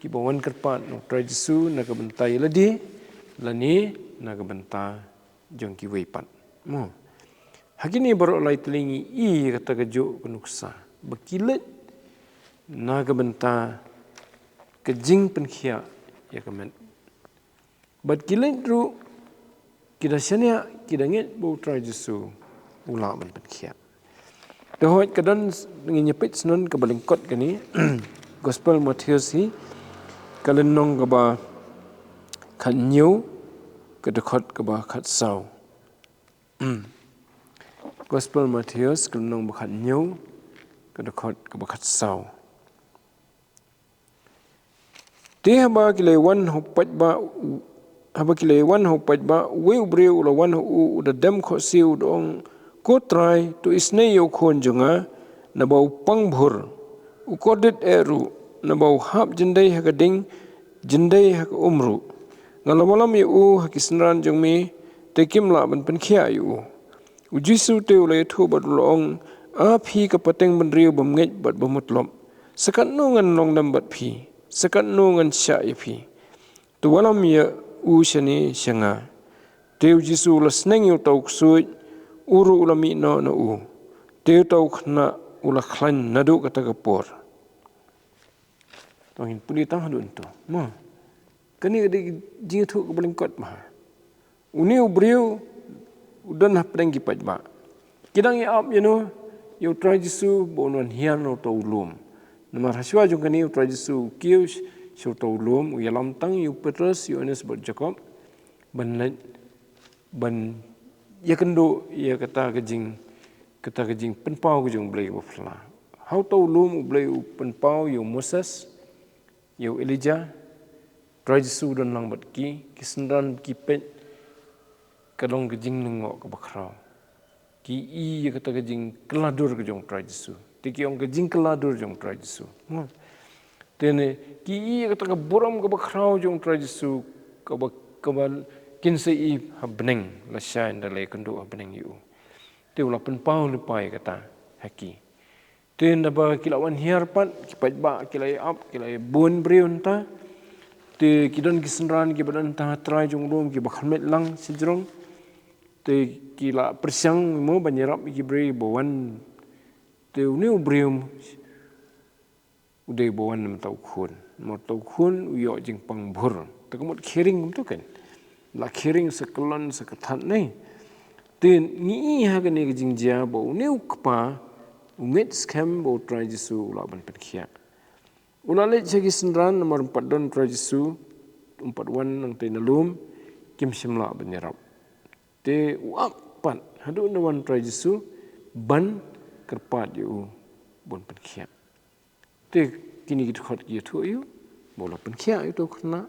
kiba wan kyrpad na U Trai Jisu na ka bynta ïa lade lane na ka bynta jong kiwei pat mo. Ha kine baroh lai tylli ngi i ïa kata kajuh ka nuksa ba ki leit na ka bynta ka jingpynkhiah ïa ka met. Bad ki leit ruh, ki da shaniah, ki da ngeit ba U Trai Jisu u lah ban pynkhiah. Te hooid, ka don, ngin ïa peit syndon kaba lyngkot kane, Gospel Mathaios hi, ka lynnong kaba khathynñiew, ka dkhot kaba khatsaw. Gospel Mathaios, ka lynnong ba khathynñiew, ka dkhot kaba khatsaw. Te haba ki la wan ha u paidbah, haba ki la wan ha u paidbah, uwei u briew u la wan ha u, u da dem khohsiew, u da ong, Ko Trai, to isynei ïa u khun jong nga, naba u pang bhur, u kordit eh ruh, naba u hap jyndei ha ka ding, jyndei ha ka um ruh. Nga la wallam ïa u ha ki synran jong me, te kim lah ban pynkhiah ïa u. U Jisu te u la ïathuh bad u la ong, A phi ka pateng bynriew bymngeit bad bymmutlop, sa katno ngan long lem bad phi, sa katno ngan shah ïa phi. To wallam ïa u shane sha nga. Te u Jisu u la sneng ïa uta u ksuid, u ruh u la mih noh na u. Te uta u khynnah u la khlaiñ naduh kata ka por. To ngin pule tang haduh hangto mo. Kane ka dei ka jingïathuh kaba lyngkot bha. Une u briew u don hapdeng ki paidbah. Ki dang ïa ap ïano? Ïa U Trai Jisu ba un wan hiar na uta u lum. Namar hashwa jong kane U Trai Jisu u kiew sh-, sha uta u lum, u ïalam tang ïa u Petros, Ïoannis bad Jakob ban leit ban ïakynduh ïa kata ka jing, kata ka jingpynpaw ka jong U Blei kaba phylla. Ha uta u lum U Blei u pynpaw ïa u Moses, ïa u Elijah. Trai Jisu u don lang bad ki, ki synran ki peit ka long ka jinglyngngoh kaba khraw. Ki i ïa kata ka jingkylla dur ka jong Trai Jisu. Te ki ong ka jingkylla dur jong Trai Jisu. Mo. Te ne, ki i ïa kata ka burom kaba khraw jong Trai Jisu, kaba, kaba kin sa i ha bneng, lashai ynda la ïakynduh ha bneng ïa u. Te u la pynpaw lypa ïa kata ha ki. Te naba ki la wan hiar pat, ki paidbah ki la ïa ap, ki la ïa bun briew nangta. Te ki don ki synran kiba don tang ha trai jong u lum kiba khyrmet lang shajrong. Te ki la pyrshang mo ban ïarap ïa ki briew ba wan. Te une u briew u dei ba wan na mynta u khun. Namar uta u khun u ïoh jingpang bhur. Te ka mut khering kumto kan. La khering sa kyllon sa kynthah ne. Te ngi i ha kane ka jingjia ba une u kpa u ngeit skhem ba u Trai Jisu u lah ban pynkhiah. U la leit sha ki synran namar um pat don u Trai Jisu, um pat wan nangtei na lum, kim shym lah ban ïarap. Te u ap pat haduh ba wan u Trai Jisu ban kyrpad ïa u ban pynkhiah. Te kine ki dkhot ki ïathuh ïa u ba u la pynkhiah ïa uto u khynnah.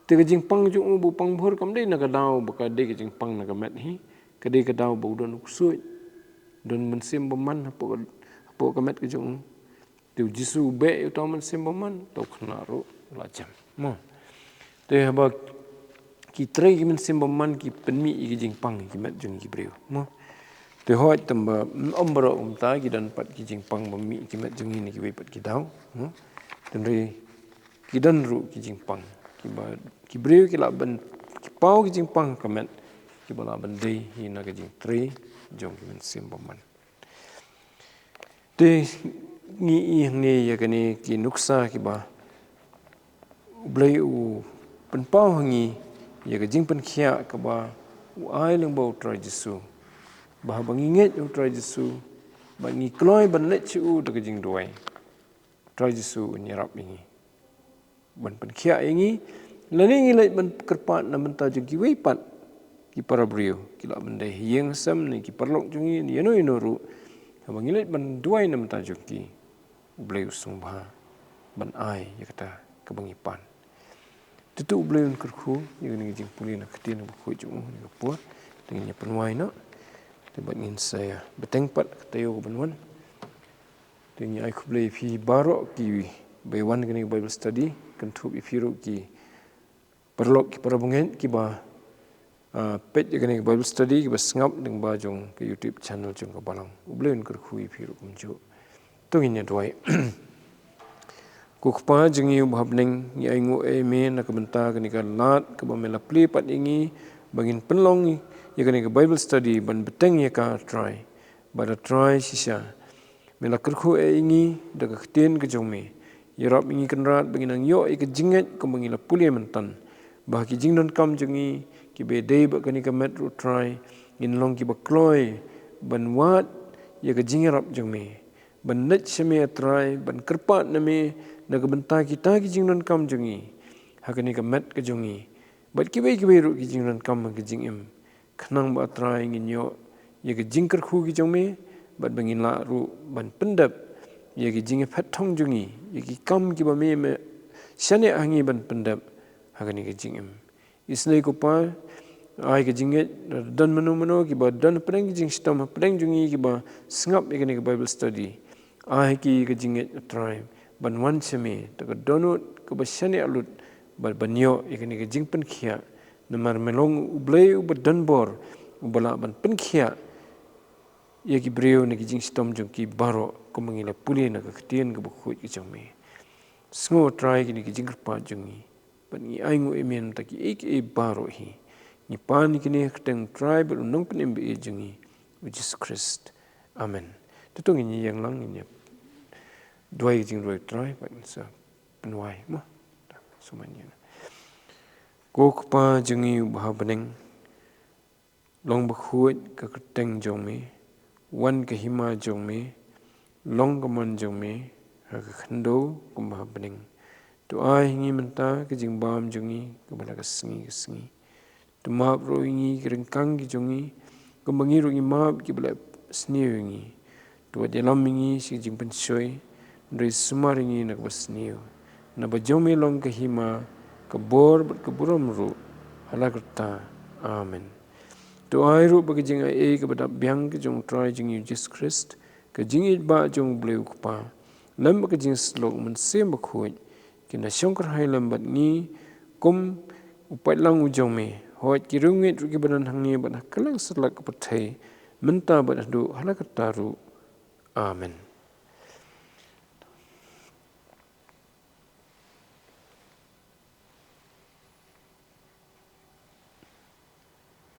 Te ka jingpang jong u ba u pang bhur kam dei na ka daw ba ka dei ka jingpang na ka met hi, ka dei ka daw ba u don u ksuid, don mynsiem bymman hapoh ka, hapoh ka met ka jong u. Te u Jisu u beh ïa uto u mynsiem bymman, te u khynnah ruh u la jem. Mo. Te haba ki trei ki mynsiem bymman ki pynmih ïa ki jingpang ki met jong ki briew. Mo. Te hooid tang ba ym baroh kumta, ki don pat ki jingpang ba mih ki met jong ngi na kiwei pat ki daw. Mo. Te hynrei ki don ruh ki jingpang kiba ki briew ki lah ban, ki paw ki jingpang ka met kiba lah ban dei hi na ka jingtrei jong ki mynsiem bymman. Te ngi i hangne ïa kane ki nuksa kiba U Blei u pynpaw ha ngi ïa ka jingpynkhiah kaba u ai lyngba u Trai Jisu. Ba haba ngi ngeit u Trai Jisu, ba ngi kloi ban leit sha u da ka jingduwai, u Trai Jisu un ïarap ïa ngi ban pynkhiah ïa ngi, lane ngi leit ban kyrpad na bynta jong kiwei pat ki para briew, ki lah ban dei ha ïing ha sem ne ki paralok jong ngi ne ïano ïano ruh. Haba ngi leit ban duwai na bynta jong ki, U Blei u sngewbha ban ai ïa kata kaba ngi pan. Te to U Blei un kyrkhu ïa kane ka jingpule na ka ktien bakhuid jong u ha kane ka por. Te ngin ïa pynwai noh, te bad ngin sa ïa bteng pat ka taïew kaban wan. Te ngi ai khublei ïa phi baroh kiba wan kane ka Bible study, kynthup ïa phi ruh ki paralok ki para bangeit kiba, ah, peit ïa kane ka Bible study, kiba sngap lyngba jong ka YouTube channel jong ka Balang. U Blei un kyrkhu ïa phi ruh kumjuh. To ngin ïa duwai. Ko Kpa jong ngi uba ha bneng, ngi ainguh ïa me na ka bynta kane ka lad kaba me la plie pat ïa ngi ba ngin pynlong ïa kane ka Bible study ban bteng ïa ka, Trai. Bad ah Trai, shisha me la kyrkhu ïa ngi da ka ktien ka jong me. Ïarap ïa ngi Kynrad ba ngin nang ïoh ïa ka jingngeit kumba ngi la pule mynta, ba ha ki jingdonkam jong ngi kiba dei bad kane ka met ruh, Trai, ngin long kiba kloi ban wad ïa ka jingïarap jong me, ban leit sha me, ah Trai, ban kyrpad na me na ka bynta kita ki jingdonkam jong ngi ha kane ka met ka jong ngi bad kiwei kiwei ruh ki jingdonkam ha ka jingim. Khnang ba, ah Trai, ngin ïoh ïa ka jingkyrkhu ka jong me, bad ba ngin lah ruh ban pyndep ïa ka jingïaphet thong jong ngi, ïa ki kam kiba me, me shaniah ha ngi ban pyndep ha kane ka jingim. Isynei ko Pa, ai ka jingngeit, don mano mano kiba don hapdeng ka jingshitom hapdeng jong ngi kiba sngap ïa kane ka Bible study. Ai ki ka jingngeit, ah Trai, ban wan sha me da ka dohnud kaba shaniah lut, bad ban ïoh ïa kane ka jingpynkhiah. Namar me long U Blei uba don bor, uba lah ban pynkhiah ïa ki briew na ki jingshitom jong ki baroh, kumba ngi la pule na ka ktien kaba khuid ka jong me. Sngew, ah Trai, kine ki jingkyrpad jong ngi, bad ngi ainguh ïa me na ka bynta kiei kiei baroh hi. Ngi pan ïa kine ha ka kyrteng u Trai bad u Nongpynim ba ïeit jong ngi, u Jisu Khrist. Amen. Te to ngin ïeng lang, ngin ïa duwai ka jingduwai u Trai bad ngin sa pynwai, mo. Sumar ïa. Ko Kpa jong ngi uba ha bneng, long bakhuid ka kyrteng jong me, wan ka hima jong me, long ka mon jong me ha ka khyndew kumba ha bneng. To ai ha ngi mynta ka jingbam jong ngi kaba la ka sngi ka sngi. To map ruh ïa ngi ki ryngkang ki jong ngi, kumba ngi ruh ngi map ïa kiba la sniew ïa ngi. To wat ïalam ïa ngi sha ka jingpynshoi, hynrei sumar ïa ngi na kaba sniew. Naba jong me long ka hima, ka bor bad ka burom ruh, ha la karta. Amen. To ai ruh ba ka jingaiei kaba dap biang ka jong u Trai jong ngi u Jisu Khrist, ka jingïeit ba jong u Blei u Kpa, lem bad ka jingïasyllok u Mynsiem Bakhuid, kin da shongkyrhai lem bad ngi kum u paidlang u jong me. Hooid, ki riewngeit ruh kiba don hangne bad ha kylleng satlak ka pyrthei, mynta bad haduh ha la karta ruh. Amen.